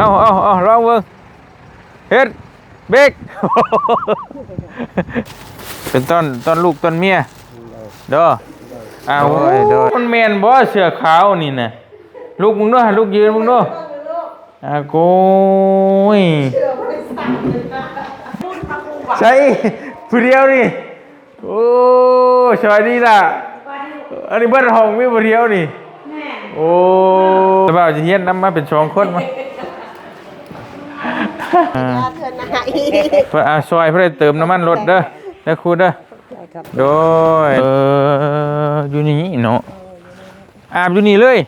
ເອົາ ເອົາ ເອົາ ລອງເບິ່ງ ເຮັດ ເບກ ເປັນຕ້ອນ ຕ້ອນລູກຕ້ອນເມຍ ໂດຍ ເດີ ໂດຍ ອ້າວ ໂດຍ ໂດຍ ມັນແມ່ນບໍ່ເສື້ອຂາວນີ້ນະ? ລຸກເບິ່ງດູ ລຸກຢືນເບິ່ງດູ. ອາໂກຍ ໃສ ຜູ້ດຽວນີ້? ໂອ້ ສະບາຍດີລະ. ອັນນີ້ເບິດຫ້ອງມີຜູ້ດຽວນີ້. ແມ່ນ ໂອ້ ສະບາຍ ຊິຮຽນນຳມາເປັນສອງຄົນມາ. ເພິ່ນ ອ່າ ຊ່ອຍເພິ່ນໄດ້ເຕີມນ້ຳມັນລົດເດີ ເດີຄູເດີ. ໂດຍ ເອີ ຢູ່ນີ້ເນາະ ອາບຢູ່ນີ້ເລີຍ.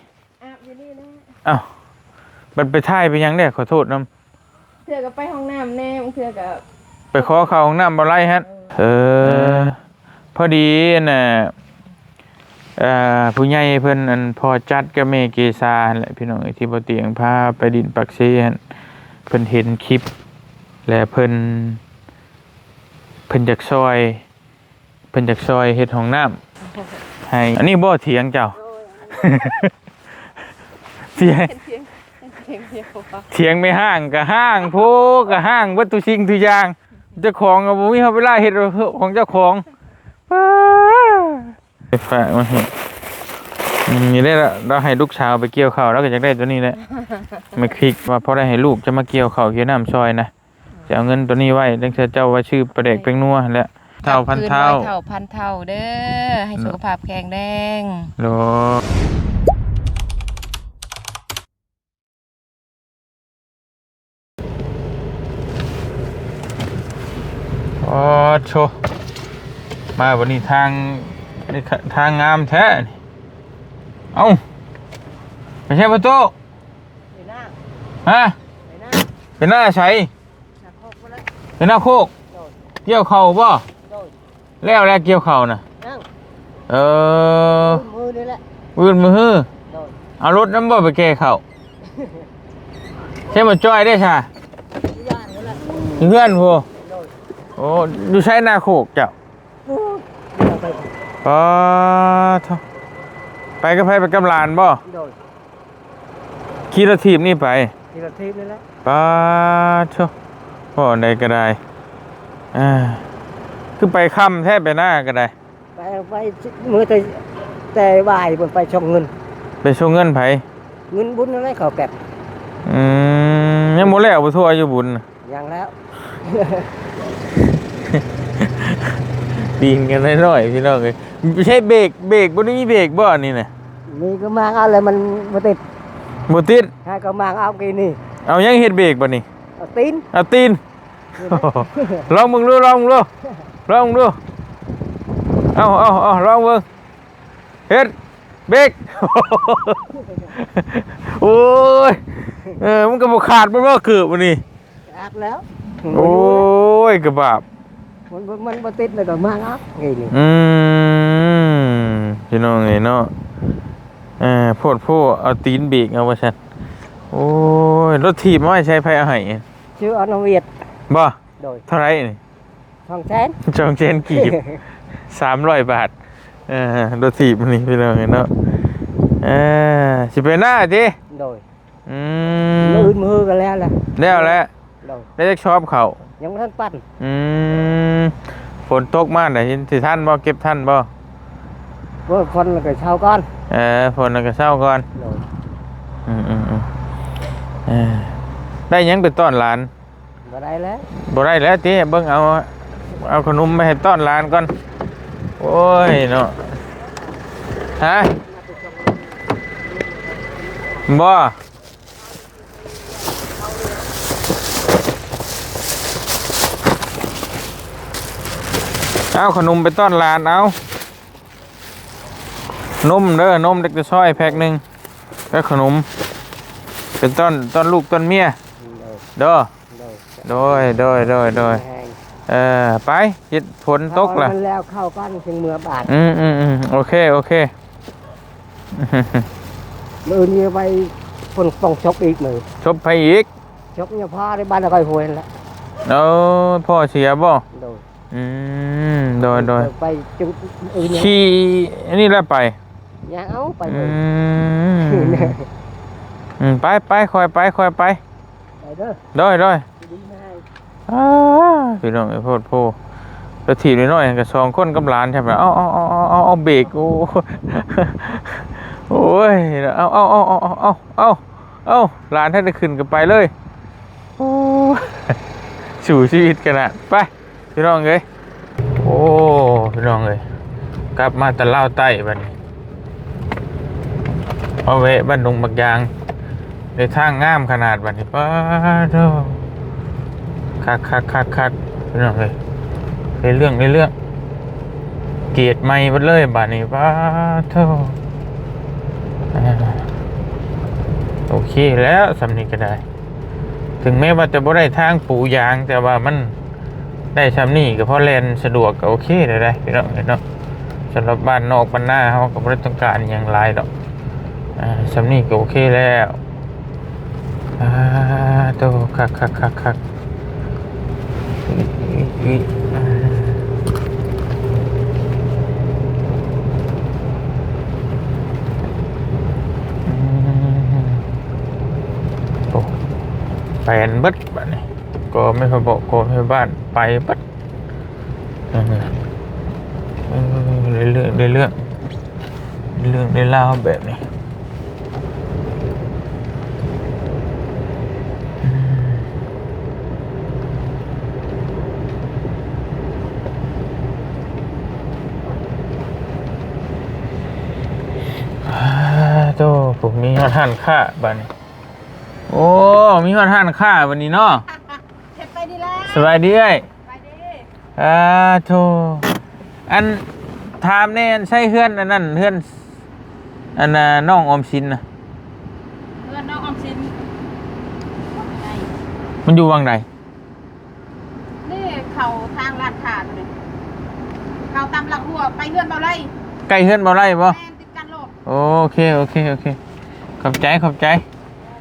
ອາບຢູ່ນີ້ແຫຼະ. ອ້າວ ບັດໄປຖ່າຍໄປຫຍັງແດ່? ຂໍໂທດນຳ. ເທື່ອກໍໄປຫ້ອງນ້ຳແດ່ ບາງເທື່ອກໍໄປຂໍເຂົ້າຫ້ອງນ້ຳບໍ່ໄຫຼຫັ້ນ. ເອີ ພໍດີອັນນ່າ ເອີ ຜູ້ໃຫຍ່ເພິ່ນ ອັນ ພໍ່ຈັດກັບແມ່ເກສາຫັ້ນແຫຼະ ພີ່ນ້ອງເອີຍ ທີ່ບໍ່ຕຽງພາໄປດິນປາກເຊຫັ້ນ ເພິ່ນເຫັນຄລິບ ແລະ ເພິ່ນ ເພິ່ນຢາກຊ່ອຍ ເພິ່ນຢາກຊ່ອຍເຮັດຫ້ອງນ້ຳໃຫ້. ອັນນີ້ບໍ່ຖຽງເຈົ້າ? ຖຽງ ຖຽງ ຖຽງແມ່ຮ້າງກໍຮ້າງ ໂພກໍຮ້າງ ເບິດທຸກສິ່ງທຸກຢ່າງ. ເຈົ້າຂອງກໍບໍ່ມີເວລາເຮັດຂອງເຈົ້າຂອງ. ໄຟຟ້າມາໃຫ້ ອືມ ນີ້ແຫຼະ ລາວໃຫ້ລູກສາວໄປກ່ຽວເຂົ້າ ລາວກໍຢາກໄດ້ຕົວນີ້ແຫຼະ. ແມ່ຄລິກວ່າພໍໄດ້ໃຫ້ລູກຈະມາກ່ຽວເຂົ້າກ່ຽວນ້ຳຊ່ອຍນະ. ຈະເອົາເງິນໂຕນີ້ໄວ້ ຈັ່ງເທື່ອເຈົ້າໄວ້ຊື້ປາແດກແປ້ງນົວຫັ້ນແຫຼະ. ເຖົ້າພັນເຖົ້າ ເຖົ້າພັນເຖົ້າເດີ ໃຫ້ສຸຂະພາບແຂງແຮງ. ໂດຍ ໂອ້ໂທ້ ມາບັດນີ້ທາງ ທາງງາມແທ້ນີ້. ເອົ້າ ໄປໃສປະຕູ? ຮະ? ໄປນາ ໄປນາໃສ? ນາໂຄກພຸ້ນແຫຼະ ໄປນາໂຄກ. ໂດຍ ກ່ຽວເຂົ້າບໍ່? ໂດຍ ແລ້ວແລ້ວກ່ຽວເຂົ້ານະ? ຍັງ ເອີ ມື້ນີ້ແຫຼະ ມື້ອື່ນມື້ຮື. ໂດຍ ເອົາລົດນຳບໍ່ໄປແກ່ເຂົ້າ? ໃຊ້ບໍ່ຈ້ອຍເດ້ຊະ? ຢູ່ບ້ານພຸ້ນແຫຼະ ຢູ່ເຮືອນພຸ້ນ. ໂດຍ ໂອ້ ຢູ່ໃສນາໂຄກເຈົ້າ? ໂອ້ ໄປ ປາໂທ້ ໄປກັບໃຜ? ໄປກັບຫຼານບໍ່? ໂດຍ ຂີ່ລົດຖີບນີ້ໄປ? ຂີ່ລົດຖີບນີ້ແຫຼະ. ປາໂທ້ ເວົ້າໃດກໍໄດ້ ອ່າ ຄືໄປຄ່ຳແທ້ ໄປນາກໍໄດ້. ໄປ ໄປມື້ແຕ່ ແຕ່ບ່າຍພຸ້ນ ໄປສົ່ງເງິນ. ໄປສົ່ງເງິນໃຜ? ເງິນບຸນນັ້ນແຫຼະ ເຂົາແກັບ. ອືມ ຍັງບໍ່ແລ້ວບໍ່ທົ່ວຢູ່ບຸນ? ຍັງແລ້ວ ຕີນກັນນ້ອຍໆ ພີ່ນ້ອງເອີຍ. ໃຊ້ເບກ ເບກບໍ່ໄດ້ມີເບກບໍ່ອັນນີ້ນະ? ມີກໍມາງເອົາແລ້ວ ມັນບໍ່ຕິດ. ບໍ່ຕິດ? ໃຫ້ກໍມາງເອົາກີ້ນີ້. ເອົາຫຍັງເຮັດເບກບັດນີ້? ເອົາຕີນ ເອົາຕີນ. ນີ້ແຫຼະ ລອງເບິ່ງດູ ລອງເບິ່ງດູ ລອງເບິ່ງດູ. ເອົາ ເອົາ ເອົາ ລອງເບິ່ງ. ເຮັດ ເບກ ໂອ້ຍ ເອີ ມັນກໍບໍ່ຂາດ ມັນບໍ່ເກີບອັນນີ້. ຂາດແລ້ວ ໂອ້ຍ ກະບາບ ມັນ ມັນ ມັນບໍ່ຕິດແລ້ວກໍມາງເອົານີ້. ອືມ ພີ່ນ້ອງເອີຍເນາະ ເອີ ໂພດໂພ ເອົາຕີນເບກເອົາວ່າຊັ້ນ. ໂອ້ຍ ລົດຖີບມາໄວ້ໃສ ໃຜເອົາໃຫ້? ຊື້ເອົານຳຫວຽດ. ບໍ່? ໂດຍ ເທົ່າໃດນີ້? ສອງແສນ ສອງແສນກີບ ສາມຮ້ອຍບາດ. ເອີ ລົດຖີບນີ້ພີ່ນ້ອງເອີຍເນາະ ເອີ ຊິໄປນາຕິ? ໂດຍ ອືມ ມື້ອື່ນມື້ຮືກໍແລ້ວແຫຼະ. ແລ້ວແຫຼະ. ໂດຍ ໄດ້ຈັກຊອບເຂົ້າ? ຍັງບໍ່ທັນປັ້ນ. ອືມ ຝົນຕົກມາໄດ໋ ຊິທັນບໍ່? ເກັບທັນບໍ່? ໂອ້ຍ ຝົນແລ້ວກໍເຊົາກ່ອນ. ເອີ ຝົນແລ້ວກໍເຊົາກ່ອນ. ໂດຍ ອືມໆໆ ເອີ ໄດ້ຫຍັງໄປຕ້ອນຫຼານ? ບໍ່ໄດ້ແລ້ວ ບໍ່ໄດ້ແລ້ວຕິ. ເບິ່ງເອົາ ເອົາຂະໜົມໄປໃຫ້ຕ້ອນຫຼານກ່ອນ. ໂອ້ຍເນາະ ຮະ ບໍ່ ເອົາຂະໜົມໄປຕ້ອນຫຼານ ເອົາ ນົມເດີ ນົມເດັກນ້ອຍແພັກໜຶ່ງ ແລ້ວຂະໜົມ ເປັນຕ້ອນ ຕ້ອນລູກຕ້ອນເມຍ ໂດຍ ເດີ ໂດຍ ໂດຍ ໂດຍ ໂດຍ ແຮງ ເອີ ໄປ ເຮັດ ຝົນຕົກລະ ມັນແລ້ວເຂົ້າກ່ອນຈຶ່ງເມືອບາດ. ອືມໆໆ ໂອເຄ ໂອເຄ ມື້ນີ້ໄປຄົນຕ້ອງສົບອີກມື້ ສົບໃຜອີກ? ສົບຍາພໍ່ໃນບ້ານນະຄອຍຫົວຫັ້ນລະ. ເອີ ພໍ່ເສຍບໍ່? ໂດຍ ອືມ ໂດຍ ໂດຍ ໄປຈຸດອື່ນ ຂີ່ອັນນີ້ລະໄປ ຍ່າງເອົາໄປ. ອືມ ອືມ ໄປ ໄປ ຄ່ອຍໄປ ຄ່ອຍໄປ. ໂດຍ ໂດຍ ອ່າ ພີ່ນ້ອງເອີຍ ໂພດໂພ ລົດຖີບນ້ອຍໆ ກໍສອງຄົນກັບຫຼານ ແທ້ ເອົາ ເອົາ ເອົາ ເອົາ ເອົາ ເບກ ໂອ້ ໂອ້ຍ ເອົາ ເອົາ ເອົາ ຫຼານຖ້າໄດ້ຂຶ້ນກໍໄປເລີຍ ໂອ້ ສູ້ຊີວິດຂະໜາດ ໄປ ພີ່ນ້ອງເອີຍ ໂອ້ ພີ່ນ້ອງເອີຍ ກັບມາແຕ່ລາວໃຕ້ບັດນີ້ ມາແວະບ້ານດົງບັກຢາງ ໄດ້ທາງງາມຂະໜາດບັດນີ້ ປາໂທ ຄັກໆໆໆ ພີ່ນ້ອງເອີຍ ໄດ້ເລື່ອງ ໄດ້ເລື່ອງ ເກດໃໝ່ເບິດເລີຍບັດນີ້ ປາໂທ ອ່າ ໂອເຄແລ້ວ ສ່ຳນີ້ກໍໄດ້ ເຖິງແມ້ວ່າຈະບໍ່ໄດ້ທາງປູຢາງ ແຕ່ວ່າມັນໄດ້ສ່ຳນີ້ກໍພໍແລ່ນສະດວກ ກໍໂອເຄແລ້ວເດ້ ພີ່ນ້ອງເອີຍເນາະ ສຳລັບບ້ານນອກບ້ານນາເຮົາກໍບໍ່ໄດ້ຕ້ອງການຫຍັງຫຼາຍດອກ ອ່າ ສ່ຳນີ້ກໍໂອເຄແລ້ວ ອ່າ ໂຕ ຄັກໆໆໆ ໂອ້ ແປນເບິດບາດນີ້ ກໍແມ່ນພະເບາະ ກໍແມ່ນບ້ານ ໄປເບິດ ເອີ ເອີ ເລື່ອງ ເລື່ອງ ເລື່ອງ ເລື່ອງລາວແບບນີ້ ອາ ໂຕ ມີຮອດຮ້ານຄ້າບາດນີ້ ໂອ້ ມີຮອດຮ້ານຄ້າບາດນີ້ເນາະ ເຮັດໄປດີແລ້ວ ສະບາຍດີເອື້ອຍ ສະບາຍດີ ອາໂທ ອັນ ຖາມແດ່ ອັນໃສເຮືອນອັນນັ້ນ ເຮືອນ ອັນນ່າ ນ້ອງອອມສິນນະ ເຮືອນນ້ອງອອມສິນ ມັນຢູ່ຫວ່າງໃດ? ນີ້ເຂົ້າທາງລາດຄ້າໂຕນີ້ ເຂົ້າຕາມຫຼັກຮົ້ວໄປເຮືອນເບົາໄລ ໃກ້ເຮືອນເບົາໄລບໍ່? ແມ່ນ ຕິດກັນໂລດ ໂອເຄ ໂອເຄ ໂອເຄ ຂອບໃຈ ຂອບໃຈ ໂດຍ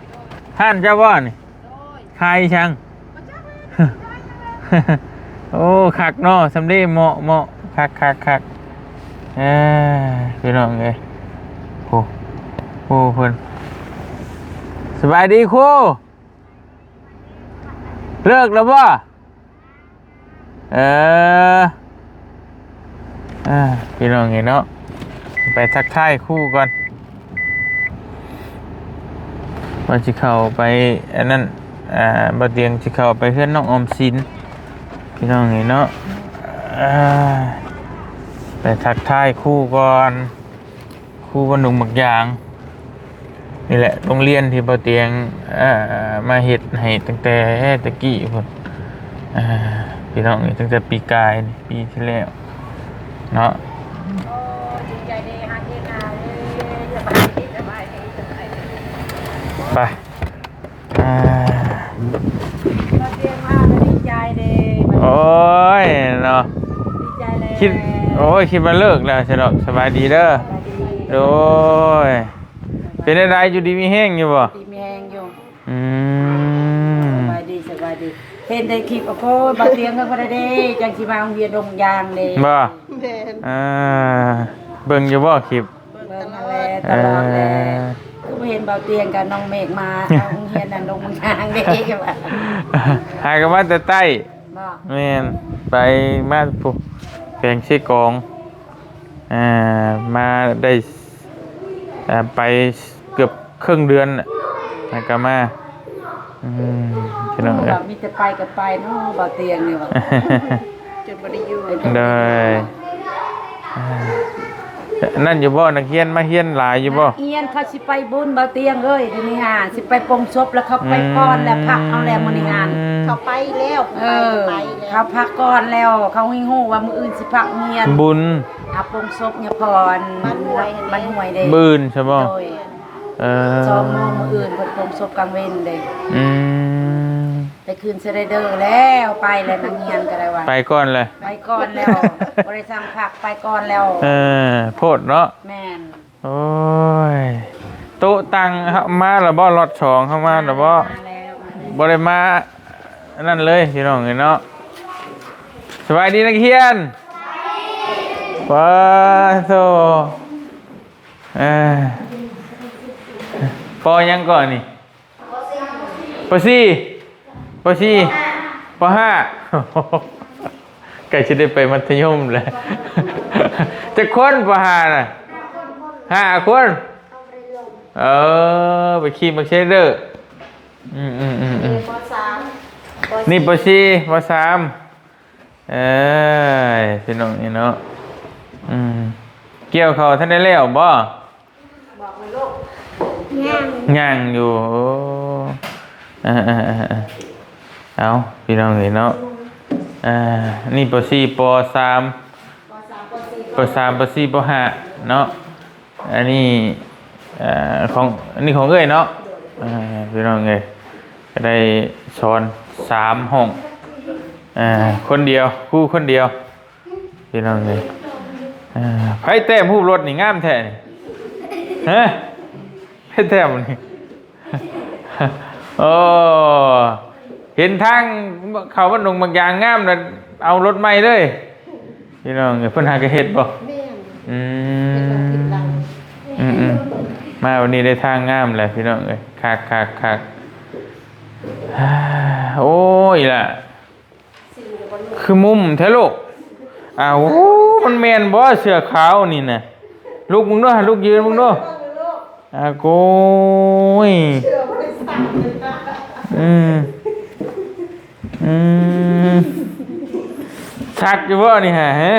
ໂດຍ ຮ້ານເຈົ້າບໍ່ນີ້? ໂດຍ ຂາຍອີ່ຫຍັງ? ບໍ່ຈັກແລ້ວ ໂອ້ ຄັກເນາະ ສ່ຳເດ ເໝາະ ເໝາະ ຄັກ ຄັກ ຄັກ ເອີ ພີ່ນ້ອງເອີຍ ໂອ້ ໂອ້ ເພິ່ນ ສະບາຍດີຄູ ເລີກແລ້ວບໍ່? ເອີ ອ່າ ພີ່ນ້ອງເອີຍເນາະ ໄປທັກທາຍຄູກ່ອນ ວ່າຊິເຂົ້າໄປອັນນັ້ນ ອ່າ ບ່າວຕຽງຊິເຂົ້າໄປເຮືອນນ້ອງອອມສິນ ພີ່ນ້ອງເອີຍເນາະ ອ່າ ໄປທັກທາຍຄູກ່ອນ. ຄູບ້ານດົງບັກຢາງ ນີ້ແຫຼະ ໂຮງຮຽນທີ່ບ່າວຕຽງ ເອີ ມາເຮັດໃຫ້ຕັ້ງແຕ່ແຕ່ກີ້ພຸ້ນ ເອີ ພີ່ນ້ອງເອີຍ ຕັ້ງແຕ່ປີກາຍນີ້ ປີທີ່ແລ້ວເນາະ ໂອ້ ດີໃຈເດ້ ຫາເຮັດນາເດ້ ສະບາຍດີ ສະບາຍດີ ສະບາຍດີ ໄປ. ອ່າ ມາເຕຍມາກໍດີໃຈເດ້ ໂອ້ຍເນາະ ດີໃຈແລ້ວ ຄິດ ໂອ້ຍ ຄິດວ່າເລີກແລ້ວຊະດອກ ສະບາຍດີເດີ ສະບາຍດີ ໂດຍ ເປັນແນວໃດ ຢູ່ດີມີແຮງຢູ່ບໍ່? ດີມີແຮງຢູ່ ອືມ ສະບາຍດີ ສະບາຍດີ ເຫັນແຕ່ຄລິບ ໂອ້ຍ ບ່າວຕຽງກໍບໍ່ໄດ້ເດ້ ຈັ່ງຊິມາໂຮງຮຽນດົງຢາງເດ້ ບໍ່? ແມ່ນ ອ່າ ເບິ່ງຢູ່ບໍ່ຄລິບ? ເບິ່ງຫັ້ນແຫຼະ ຕະຫຼອດແຫຼະ ຄືບໍ່ເຫັນບ່າວຕຽງກັບນ້ອງເມກມາໂຮງຮຽນນັ້ນ ດົງບັກຢາງເດ້ ຫາກໍມາແຕ່ໃຕ້ ບໍ່ ແມ່ນ ໄປມາພຸ້ນ ແຂວງເຊກອງ ອ່າ ມາໄດ້ ອ່າ ໄປເກືອບເຄິ່ງເດືອນນະ ແລ້ວກໍມາ ອືມ ພີ່ນ້ອງເອີຍ ວ່າມີແຕ່ໄປກໍໄປເນາະ ບ່າວຕຽງນີ້ວ່າ ຈົນບໍ່ໄດ້ຢູ່ ໂດຍ ອ່າ ນັ້ນຢູ່ບໍ່? ນັກຮຽນມາຮຽນຫຼາຍຢູ່ບໍ່? ນັກຮຽນເຂົາຊິໄປບຸນ ບ່າວຕຽງເອີຍ ດຽວນີ້ຫາ ຊິໄປປົງສົບ ແລ້ວເຂົາໄປກ່ອນ ແລ້ວພັກເອົາແລ້ວມື້ນີ້ຫັ້ນ ເຂົາໄປແລ້ວ ເອີ ໄປແລ້ວ ເຂົາພັກກ່ອນແລ້ວ ເຂົາຮູ້ວ່າມື້ອື່ນຊິພັກຮຽນ ບຸນ ເອົາປົງສົບຍາພອນ ບ້ານຫ້ວຍ ບ້ານຫ້ວຍເດ້ ມື້ອື່ນໃຊ່ບໍ່? ໂດຍ ເອີ ສອງໂມງມື້ອື່ນເພິ່ນປົງສົບກາງເວັນເດ້ ອືມ ໄປຂຶ້ນສະໄລເດີແລ້ວ ໄປແລ້ວ ນັກຮຽນກໍໄດ້ວ່າ ໄປກ່ອນແລ້ວ ໄປກ່ອນແລ້ວ ບໍ່ໄດ້ສັ່ງພັກ ໄປກ່ອນແລ້ວ ເອີ ໂພດເນາະ ແມ່ນ ໂອ້ຍ ໂຕະຕັ່ງເຮົາມາແລ້ວບໍ່? ລັອດສອງເຮົາມາແລ້ວບໍ່? ມາແລ້ວ ມາແລ້ວ ບໍ່ໄດ້ມາອັນນັ້ນເລີຍ ພີ່ນ້ອງເອີຍເນາະ ສະບາຍດີນັກຮຽນ ປາໂທ ເອີ ປໍຫຍັງກ່ອນນີ້? ປໍສີ່ ປ.ສີ່ ປ.ຫ້າ ໃກ້ຊິໄດ້ໄປມັດທະຍົມແລ້ວ. ຈັກຄົນ ປ.ຫ້າ ນະ? ຫ້າຄົນ. ເອີ ໄປຂີ່ມັກເຊເດີ. ອືມໆໆໆ ນີ້ ປ.ສີ່ ປ.ສາມ. ເອີຍ ພີ່ນ້ອງນີ້ເນາະ. ອືມ ກ່ຽວເຂົ້າທັນໄດ້ແລ້ວບໍ່? ຍັງ ຍັງຢູ່. ເອີ ເອີ ເອີ ເອີ ເອົາ ພີ່ນ້ອງເອີຍເນາະ. ອ່າ ນີ້ ປ.ສີ່ ປ.ສາມ ປ.ສາມ ປ.ສີ່ ປ.ຫ້າ ເນາະ. ອັນນີ້ ເອີ ຂອງ ອັນນີ້ຂອງເອື້ອຍເນາະ. ເອີ ພີ່ນ້ອງເອີຍ ກໍໄດ້ສອນສາມຫ້ອງ ເອີ ຄົນດຽວ ຄູຄົນດຽວ ພີ່ນ້ອງເອີຍ. ເອີ ໃຜແຕ້ມຮູບລົດນີ້ ງາມແທ້ນີ້ ຮະ? ໃຜແຕ້ມນີ້? ໂອ້ ເຫັນທາງເຂົ້າບ້ານດົງບາງຢາງງາມ ແລ້ວເອົາລົດໃໝ່ເລີຍ ພີ່ນ້ອງເອີຍ. ເພິ່ນຫາກະເຮັດບໍ່? ແມ່ນ. ອືມ ເຮັດແບບຜິດຫຼັງ. ອືມໆ ມາວັນນີ້ໄດ້ທາງງາມແລ້ວ ພີ່ນ້ອງເອີຍ. ຄັກໆໆ. ໂອ້ຍ ອີ່ຫຼ້າ ຄືມຸມແທ້ລູກ. ອ້າວ ໂອ້ ມັນແມ່ນບໍ່ ເສື້ອຂາວນີ້ນະ? ລຸກເບິ່ງດູ ລຸກຢືນເບິ່ງດູ. ອາໂກຍ ອືມ ອືມ ຊັກຢູ່ບໍ່ນີ້ຫະ? ຮະ